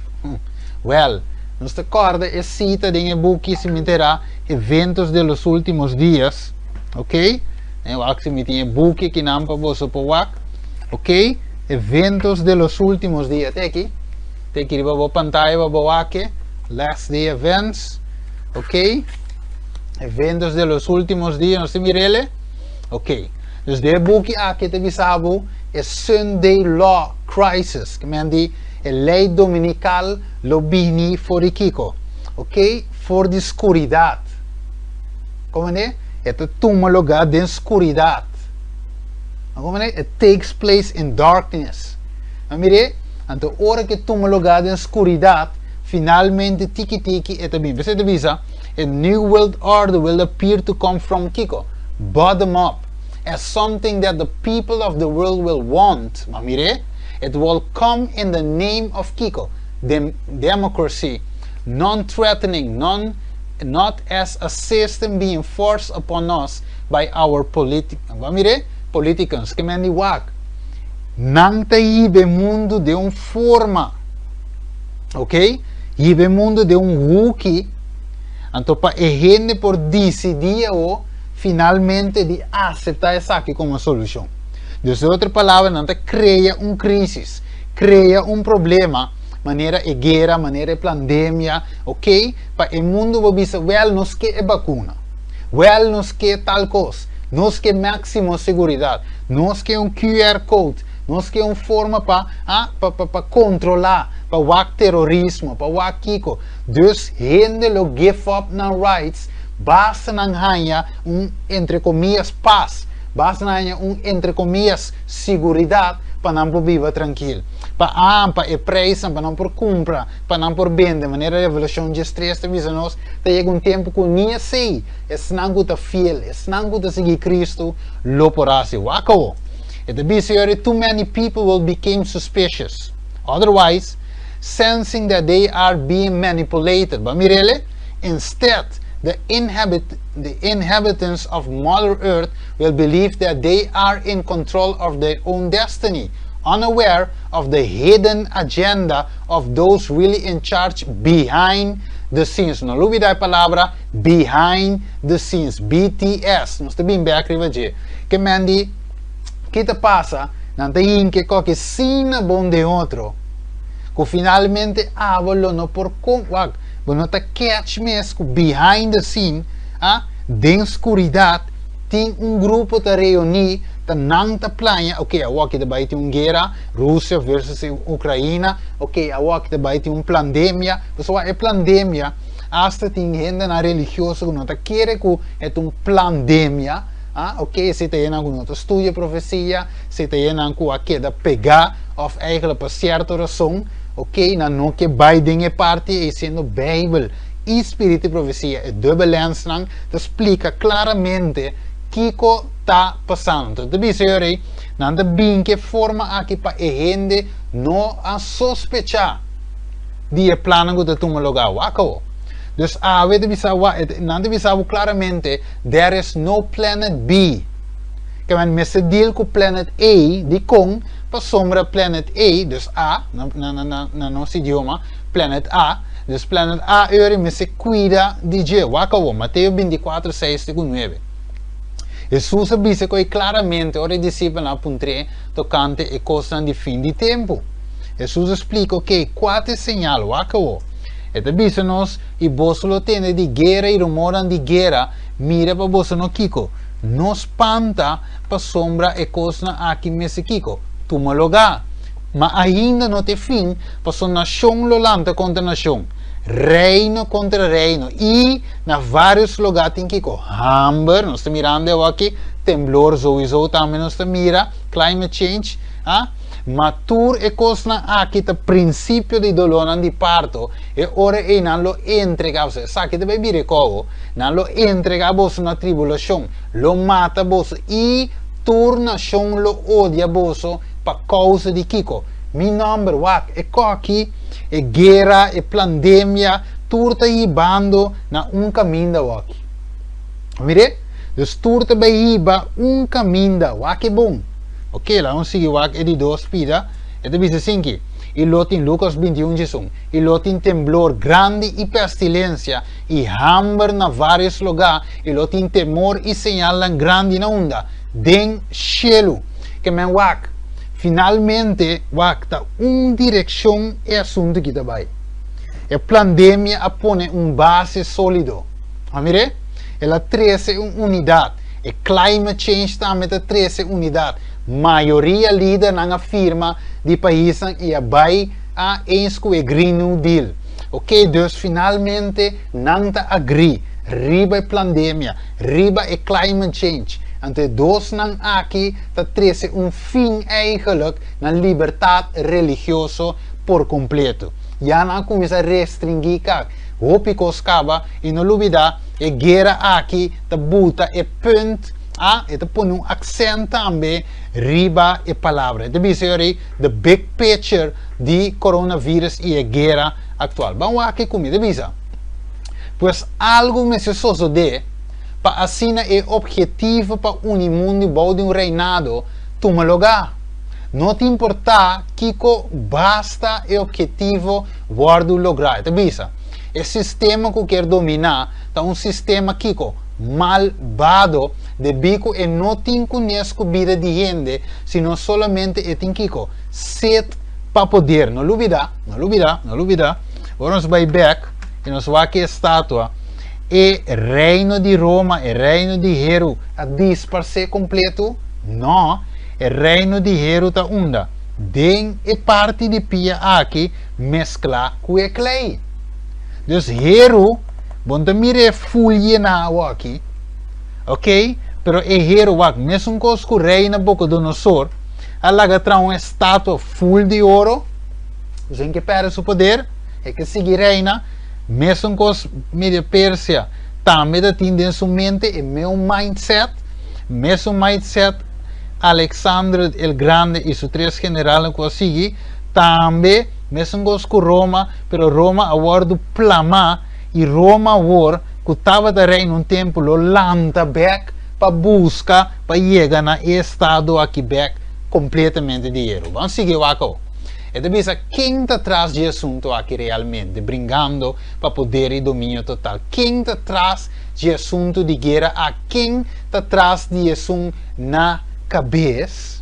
Well, nos ta kòrda e sita den e buki simentera Eventos de los Últimos Días, ok? Wak si mi tin e buki akinan pa boso por wak, ok? Eventos de los Últimos Días, te aki, te aki riba bo pantaya bo wak, Last Day Events, ok? Eventos de los Últimos Días, nos ta mir'é? Ok. Dus den e buki aki ta bisa bo e Sunday Law Crisis, ke men di e lei dominikal lo bini for di kiko, ok? For di skuridat. Kon e? E ta tuma lugá den skuridat. Kon e? It takes place in darkness. Ma mira, anto ora ku tuma lugá den skuridat, finalmente tiki tiki e ta bin. Bo ta bisa, "A new world order will appear to come from kiko, bottom up, as something that the people of the world will want." Ma mira, "It will come in the name of kiko, democracy, non-threatening, non, not as a system being forced upon us by our mira, politicians." Ke men di wak. Nan ta hiba mundu di un forma. Ok? Hiba mundu den un huki. Anto pa e hende por disidí o finalmente di aseptá esaki komo solushon. Dus otro palabra, nan ta krea un krísis, krea un problema, manera e guera, manera e pandemia, ok? Pa e mundu por bisa, well, nos ke e vakuna. Well, nos ke tal kos. Nos ke máksimo seguridat. Nos ke un QR code. Nos ke un forma pa ah, pa kontrolá, pa wak terorismo, pa wak kiko. Dus hende lo give up nan rights, basta nan haña un, entre komia, pas, basta nan haña un, entre komia, seguridat pa nan por biba trankil. Pa ah, pa e preis, pa nan por kumpra, pa nan por bende, manera Revelashon 13 ta bisa nos, ta yega un tempu ku ni esei, esnan ku ta fiel, esnan ku ta sigui Kristu, lo por hasi. Wak. E ta bisa, "Too many people will become suspicious. Otherwise, sensing that they are being manipulated." But mira, "Instead, the inhabitants of Mother Earth will believe that they are in control of their own destiny, unaware of the hidden agenda of those really in charge behind the scenes." No lubidá e palabra behind the scenes, BTS. Nos ta bin bèk riba dje. Ke men di, kiko ta pasa? Nan ta hinka koke asina bon den otro. Ku finalmente abo lo no por kon wak, bo no ta catch mes ku behind the scene, ah, den skuridat tin un grupo ta reuní, ta nan ta plania, ok, awor aki ta bai tin un guera, Rusia versus Ukraina, ok, awor aki ta bai tin un plandemia, pasobra e plandemia, hasta tin hendenan religioso ku no ta kere ku e ta un plandemia, ah, ok, esei ta hendenan ku no ta studia profesia, esei ta hendenan ku a keda pegá òf eigenlijk pa sierto rason, ok, nan no ke bai den e parti ei siendo Beibel i Spiritu di Profesia, e dubbel lensnan ta splika klaramente kiko ta pasando. Entonces ta bisa yo rei, nan ta bin ku e forma aki pa e hende no a sospechá di e plannan ku ta tuma lugá. Wak awo. Dus awe ta bisa, nan ta bisa bo klaramente, there is no planet B. Ke men mester deal ku planet A, dikon? Pasobra planet A, dus A, na nos idioma, planet A, dus planet A eur mester kuida di dje. Wak awor, Mateo 24, 6 te ku 9. Hesus a bisa ku ei klaramente ora e disipelnan a puntr'é tokante e kosnan di fin di tempu. Hesus a splika, Oke, kua ta e señal? Wak awor. E ta bisa nos, I boso lo tende di guera i rumornan di guera, mira pa boso no kiko? No spanta, pasobra e kosnan aki mester kiko? Tuma lugá. Ma ainda no ta e fin, pasobra nashon lo lanta kontra nashon, reino kontra reino, i na vários lugá tin kiko? Hamber, nos ta mirando awor aki, temblor souiso tambe nos ta mira, climate change, ah. Ma tur e kosnan aki ta prinsipio di dolónan di parto, e ora ei nan lo entregá boso, esaki ta bai bira e kobo, nan lo entregá boso na tribulashon, lo mata boso i tur nashon lo odia boso pa kousa di kiko? Mi nòmber. Wak, e kòki, e guera, e plandemia, tur ta hibando na un kaminda awòki. Mir'é? Dus tur ta bai hiba un kaminda. Wak e bon. Ok, laga nos sigui wak e di dos pida. E ta bisa asinki, I lo tin, Lukas 21 djesun, I lo tin temblor grandi i pestilensia i hamber na vários lugá, i lo tin temor i señalnan grandi na unda? Den shelu. Ke men wak, finalmente wak ta un direkshon e asuntu ki ta bai. E plandemia a pone un base sólido. A mir'é? El a trese un unidat. E climate change tambe ta trese unidat. Mayoria lidernan a firma di paisnan i a bai a eens ku e Green New Deal. Ok, dus finalmente nan ta agri riba e plandemia, riba e climate change. Anto e dosnan aki ta trese un fin eigenlijk na libertat religioso por kompleto. Ya nan a kuminsá restringí kak hopi kos kaba i no lubidá e guera aki ta buta e punt, a, e ta pone un aksènt tambe riba e palabra. E ta bisa yori the big picture di coronavirus i e guera aktual. Ban wak ku mi ta bisa. Pues algu mester sosodé pa asina e objetivo pa uni mundu bou di un reinado tuma lugá. No ta importá kiko basta e objetivo wòrdu lográ. E ta bisa, E sistema ku kier dominá ta un sistema kiko? Malbado, debí ku e no tin kunes ku bida di hende, sino solamente e tin kiko? Set pa poder. No lubidá, no lubidá, no lubidá, ora nos bai bèk i nos wak e estatua, e reino di Roma, e reino di Heru a disparsé kompletu? No, e reino di Heru ta unda? Den e parti di pia aki mesklá ku e klei. Dus heru, bo no ta mira e ful yená awoki, ok, pero e heru wak mesun kos ku rei Nabucodonosor a laga traha un estatua ful di oro, dus en ke pèrdè su poder, e ke sigui reina, mesun kos Media Persia tambe ta tin den su mente e meun mindset, mesun mindset Alexandre el Grande i su tres generalnan ku a sigui, tambe mesun kos ku Roma, pero Roma a wòrdu plamá i Roma awor ku tabata reina un tempu lo lanta bèk pa buska pa yega na e estado aki bèk kompletamente di heru. Ban sigui wak awor. E ta bisa ken ta tras dje asuntu aki realmente, bringando pa poder i dominio total? Ken ta tras dje asuntu di guera aki? Ken ta tras di esun na kabes?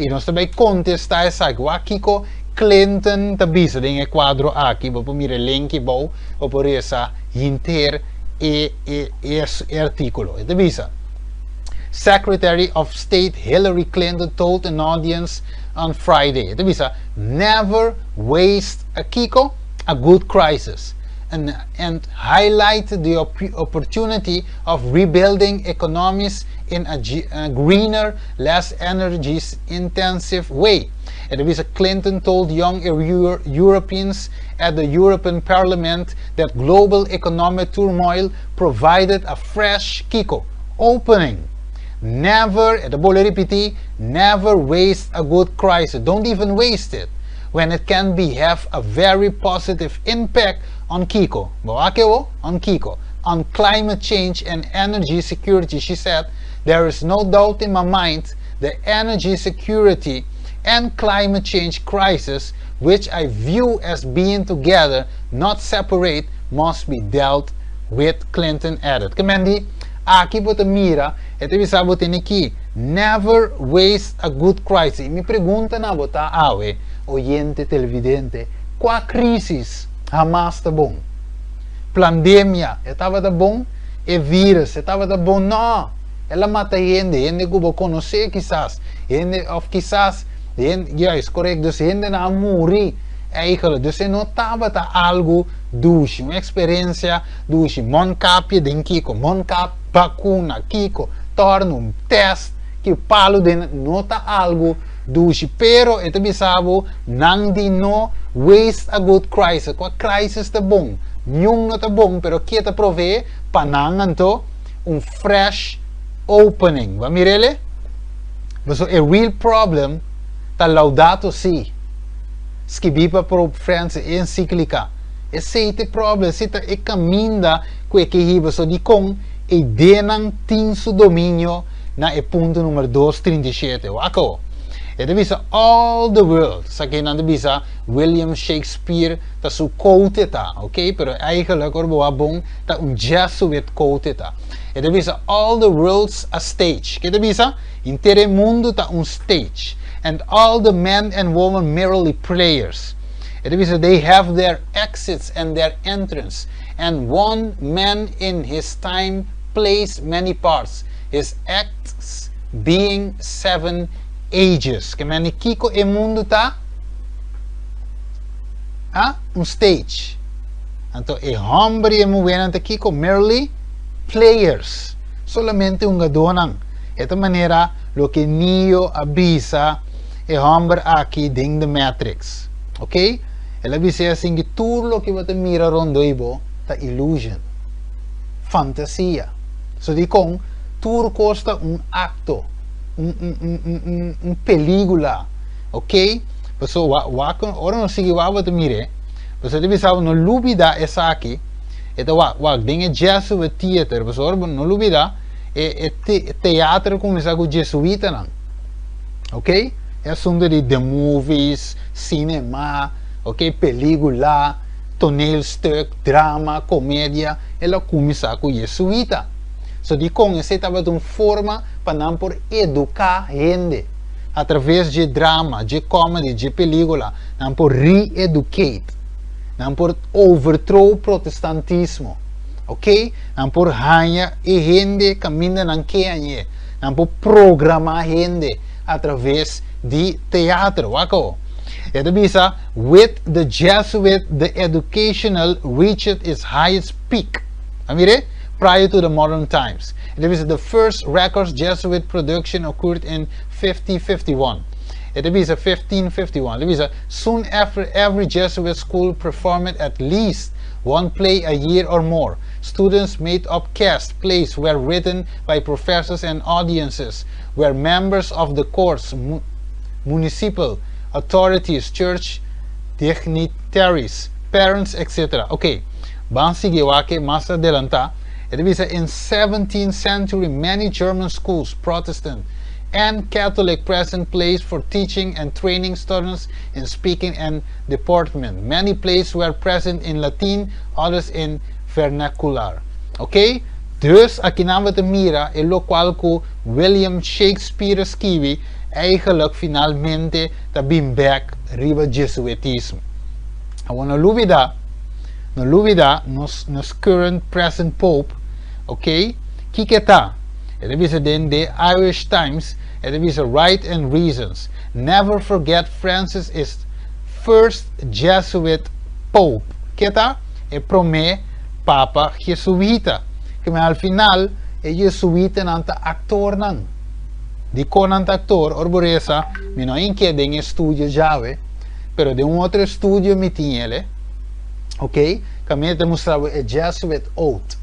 I nos ta bai kontestá esaki. Wak kiko. Clinton ta bisa den e kuadro aki, bo por mira e link bou, bo por lesa henter e artíkulo. E ta bisa: Secretary of State Hillary Clinton told an audience on Friday. E ta bisa: "Never waste a kiko, a good crisis." And highlight the opportunity of rebuilding economies in a greener, less energy intensive way. E ta bisa: Clinton told young Europeans at the European Parliament that global economic turmoil provided a fresh kiko opening. Never, e ta bolbe ripití, never waste a good crisis. Don't even waste it when it can be have a very positive impact on kiko. On kiko. On climate change and energy security, she said, "There is no doubt in my mind the energy security and climate change crisis, which I view as being together, not separate, must be dealt with," Clinton added. Ke men di, aki bo ta mira, e ta bisa bo aki, never waste a good crisis. Mi pregunta na bo ta awe, oyente televidente, kua krísis hamas ta bon? Pandemia, tabata bon? E vírùs, tabata bon? No. El a mata hende, hende ku bo konosé kisas, hende, òf kisas, hende, ja, is korekto, dus hende a muri, eigenlijk, dus no tabata algu dushi, un eksperensia dushi, mondkapje den kiko, mondkap, vakuna, kiko, torna un test, ku palu den, no ta algu dushi, pero e ta bisa bo, nan di no waste a good crisis, kua crisis ta bon? Ningun no ta bon, pero ku ta provee pa nan anto un fresh opening. Bo a mir'é? So, a real problem ta Laudato Si. Skibí pa Pope Francis ensíklika. Esei ta e problem, esei ta e kaminda ku e ke hiba so di kon e denan tin su dominio na e punto number 237. Wak. E ta bisa all the world. Esaki nan ta bisa William Shakespeare ta su quote ta, ok? Pero eigenlijk ora bo bon ta un Jesuit quote ta. E ta bisa all the world's a stage. Ke ta bisa? Henter mundu ta un stage. And all the men and women merely players. E ta bisa they have their exits and their entrance. And one man in his time plays many parts. His acts being seven ages. Ke men kiko e mundu ta? Ah, un stage. Anto, e hòmber i muhé ta kiko merely players. Solamente hungadónan. E manera loke Neo a bisa e hòmber aki den The Matrix. Ok? El a bisa asina ku tur loke bo ta mira rònt bo ta illusion. Fantasia. So di kon tur kos ta un akto, un pelíkula. Ok? So, wa, ora nos sigui wa bo ta mira. Bo ta bisa no lubidá esaki. Anto wa wa den e Jesuit theater, bo no lubidá e teatro kuminsá ku jesuitanan. Ok? E asuntu di the movies, cinema, ok, pelíkula, toneelstuk, drama, komedia, el a kuminsá ku jesuita. So di kon esei tabata un forma pa nan por eduká hende atraves di drama, di comedy, di pelíkula, nan por re-educate, nan por overthrow protestantismo, ok? Nan por haña e hende kaminda nan ke, nan por programá hende atraves di teatro, wak. E ta bisa, with the Jesuit, the educational reached its highest peak. Mira? Prior to the modern times. E ta bisa, the first records Jesuit production occurred in 5051. E ta bisa 1551. E ta bisa, soon after every Jesuit school performed at least one play a year or more. Students made up cast plays were written by professors and audiences, were members of the courts, municipal authorities, church dignitaries, parents, etc. Ok, ban sigui aki mas adelantá. E ta bisa in 17th century many German schools, Protestant and Catholic, present plays for teaching and training students in speaking and deportment. Many plays were present in Latin, others in vernacular. Ok? Dus aki nan ta mira e lokual ku William Shakespeare a skirbi eigenlijk finalmente ta bin back. Riba jesuitismo. Awor no lubida, no lubida nos nos current present pope, ok, kiko e ta? E ta bisa den The Irish Times, e ta bisa right and reasons, never forget Francis is first Jesuit pope. Ke ta? E prome papa jesuita. Keme al final e jesuitanan ta actornan. Dikon nan ta aktor? Ora bo resa, mi no a inke den e studio djawe, pero den un otro estudio mi tin el, ok, kaminda ta mustra bo e Jesuit oath,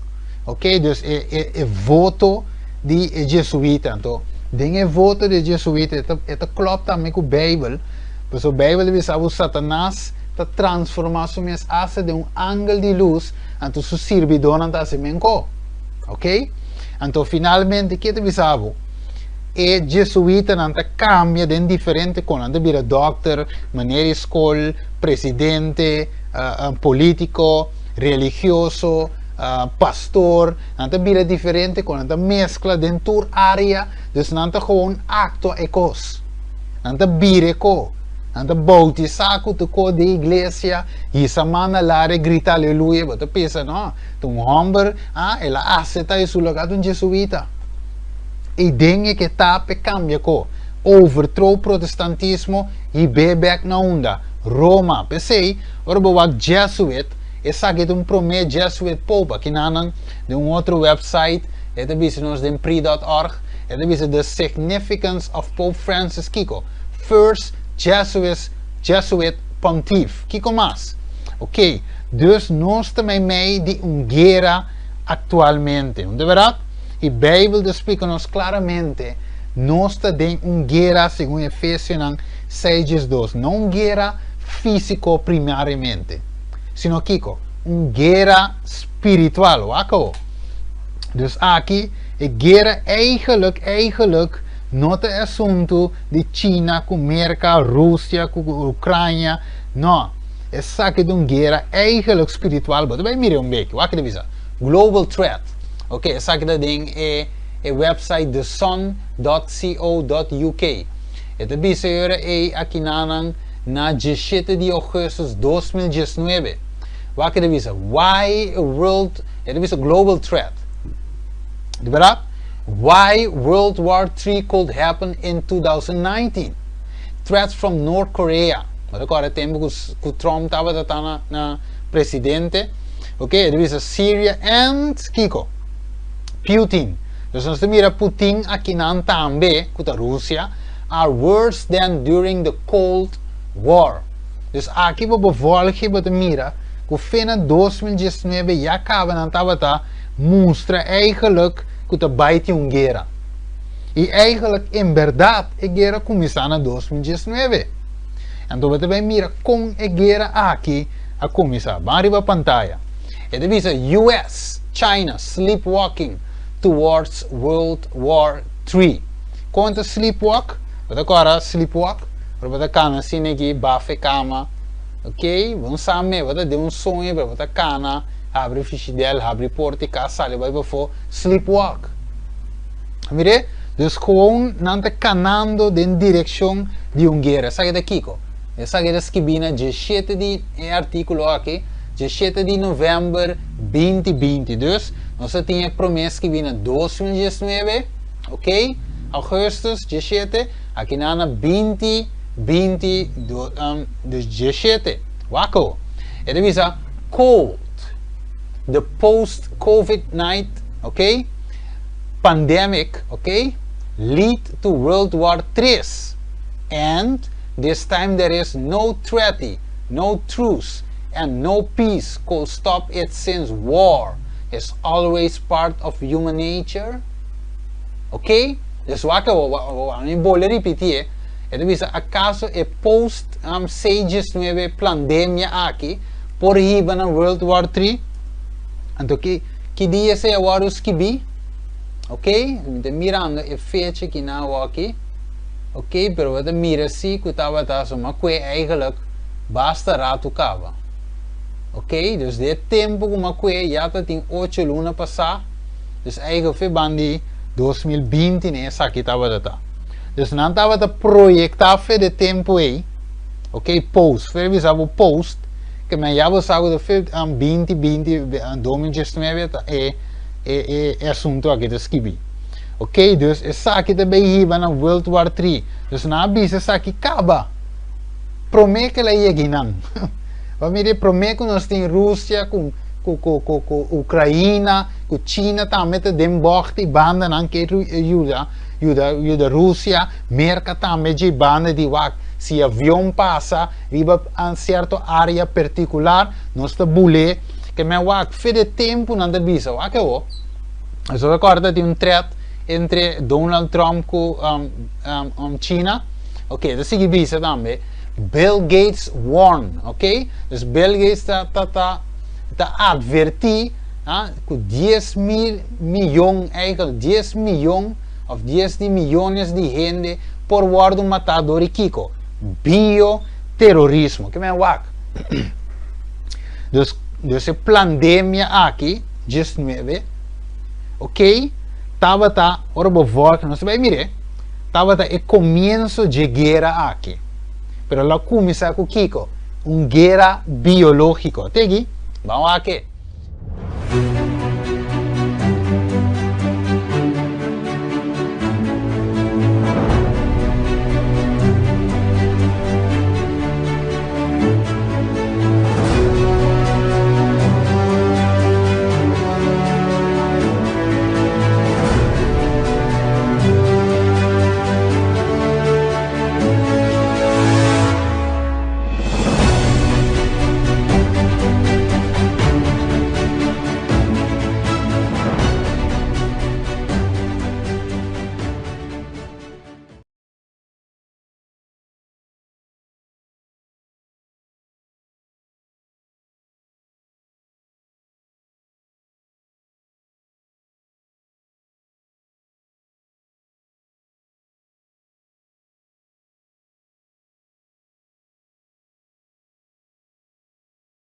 ok, dus e e e voto di e jesuita. Anto, den e voto di e jesuita e ta e ta klòp tambe ku Beibel, pasobra Beibel ta bisa bo Satanas ta transformá su mes asta den un angel di lus, anto su sirbidónan ta hasi menkó, ok. Anto finalmente ke ta bisa bo? E jesuitanan ta cambia den diferente con. Nan ta bira dokter, meneer di school, presidente, politico, religioso, pastor. Nan ta bira diferente con. Nan ta mezcla den tur area. Dus nan ta gewoon actua e cos. Nan ta bira e co. Nan ta bautisa cu tur co den iglesia, hisa man na lara y grita aleluya. Bo ta pensa, no, ta un homber. Ah, el a acepta e su loga ta un jesuita. I den e ke ta p'e cambia ko. Overthrow protestantismo i be bek na unda? Roma. P'esei, ora bo wak Jesuit, esaki ta un prome Jesuit Pope. Aki nanan den un otro website e ta bisa nos den pri dot org, e ta bisa The Significance of Pope Francis kiko? First Jesuis Jesuit Pontiff. Kiko mas? Ok. Dus nos ta meimei di un guera aktualmente, no ta bèrdat? I Beibel ta splika nos klaramente, nos ta den un guera segun Efesionan 6:12, no un guera físiko primariamente, sino kiko? Un guera spiritual. Wak awo. Dus aki e guera eigenlik, eigenlik no ta e asuntu di China ku Merka, Rusia ku Ukrania, no. Esaki ta un guera eigenlijk spiritual. Bo ta bai mira un beki. Wak ta bisa. Global threat. Ok, esaki ta den e e website thesun.co.uk. E ta bisa e ora ei akinanan na 17 di augustus 2019. Wak ta bisa. Why a world, e ta bisa global threat. Di berdad? Why World War III could happen in 2019. Threats from North Korea. Bo ta kòrda e tempu ku ku Trump tabata ta na na presidente. Ok, e ta bisa Syria and kiko? Putin. Dus nos ta mira Putin akinan tambe, ku ta Rusia, are worse than during the Cold War. Dus aki bo bo volge bo ta mira ku fe na 2019 ya kaba nan tabata mustra eigenlijk ku ta bai tin un guera. I eigenlijk en bèrdat e guera kuminsá na 2019. Anto bo ta bai mira kon e guera aki a kuminsá. Ban riba pantaya. E ta bisa US, China sleepwalking towards World War Three. Kon ta sleepwalk? Bo ta kòrda sleepwalk? Ora bo ta kana asina aki baf e kama. Ok, bo no sa me, bo ta den un soño pero bo ta kana, habri fishidèl, habri porta di kas, sali bai pafó, sleepwalk. Mire, dus gewoon nan ta kanando den direkshon di un guera. Esaki ta kiko? Esaki ta skibí na 17 di e artíkulo aki, 17 di novèmber 2020. Dus, nos a tin e promé skibí na 2019, ok, augustus 17, aki nan na 2020, um, dus 17. Wak awo. E ta bisa cold, the post-COVID-19, ok, pandemic, ok, lead to World War Tres and this time there is no treaty, no truce and no peace could stop it since war is always part of human nature, ok, dus wak awor, mi bolbe ripiti e, e ta bisa acaso e post 6-19 plandemia aki por hiba na World War Three? Anto ki ki dia esei a wòrdu skibí? Ok, mi ta mirando e fecha ki nan awor aki. Ok, pero bo ta mira si ku tabata suma kue eigenlijk basta ratu kaba. Ok, dus di e tempu ku mi a kue ya ta tin ocho luna pasá, dus eigenlijk fe ban di 2020 ne esaki tabata ta. Dus nan tabata proyektá fe di e tempu ei. Ok, post, for bisa bo post, ke men ya bo sa ku 20 20 2019 ta e e e e asunto aki ta skibi. Ok, dus esaki ta bay hiba na World War III. Dus nan a bisa esaki kaba prome ku el a yega einan. Bo mira prome ku nos tin Rusia ku ku ku ku ku Ukraina, ku China tambe ta den bocht i bandanan ke yuda yuda yuda Rusia, Merka tambe dje banda di wak si avion pasa riba sierto area pertikular nos ta bul'é ke men wak fe de tempu nan ta bisa wak awo. Nos ta kòrda tin un threat entre Donald Trump ku China. Ok, ta sigui bisa tambe Bill Gates warn, ok? Dus Bill Gates ta ta ta ta advertí ku 10,000 miyon, eigenlijk 10 miyon òf 10 di miyones di hende por wòrdu matá dor di kiko? Bioterorismo. Ke men wak? Dus dus e plandemia aki, 19, ok, tabata ora bo vòlg, nos ta bai mir'é, tabata e komienso dje guera aki. Pero lo a kuminsá ku kiko? Un guera biológiko. Te aki, ban wak e.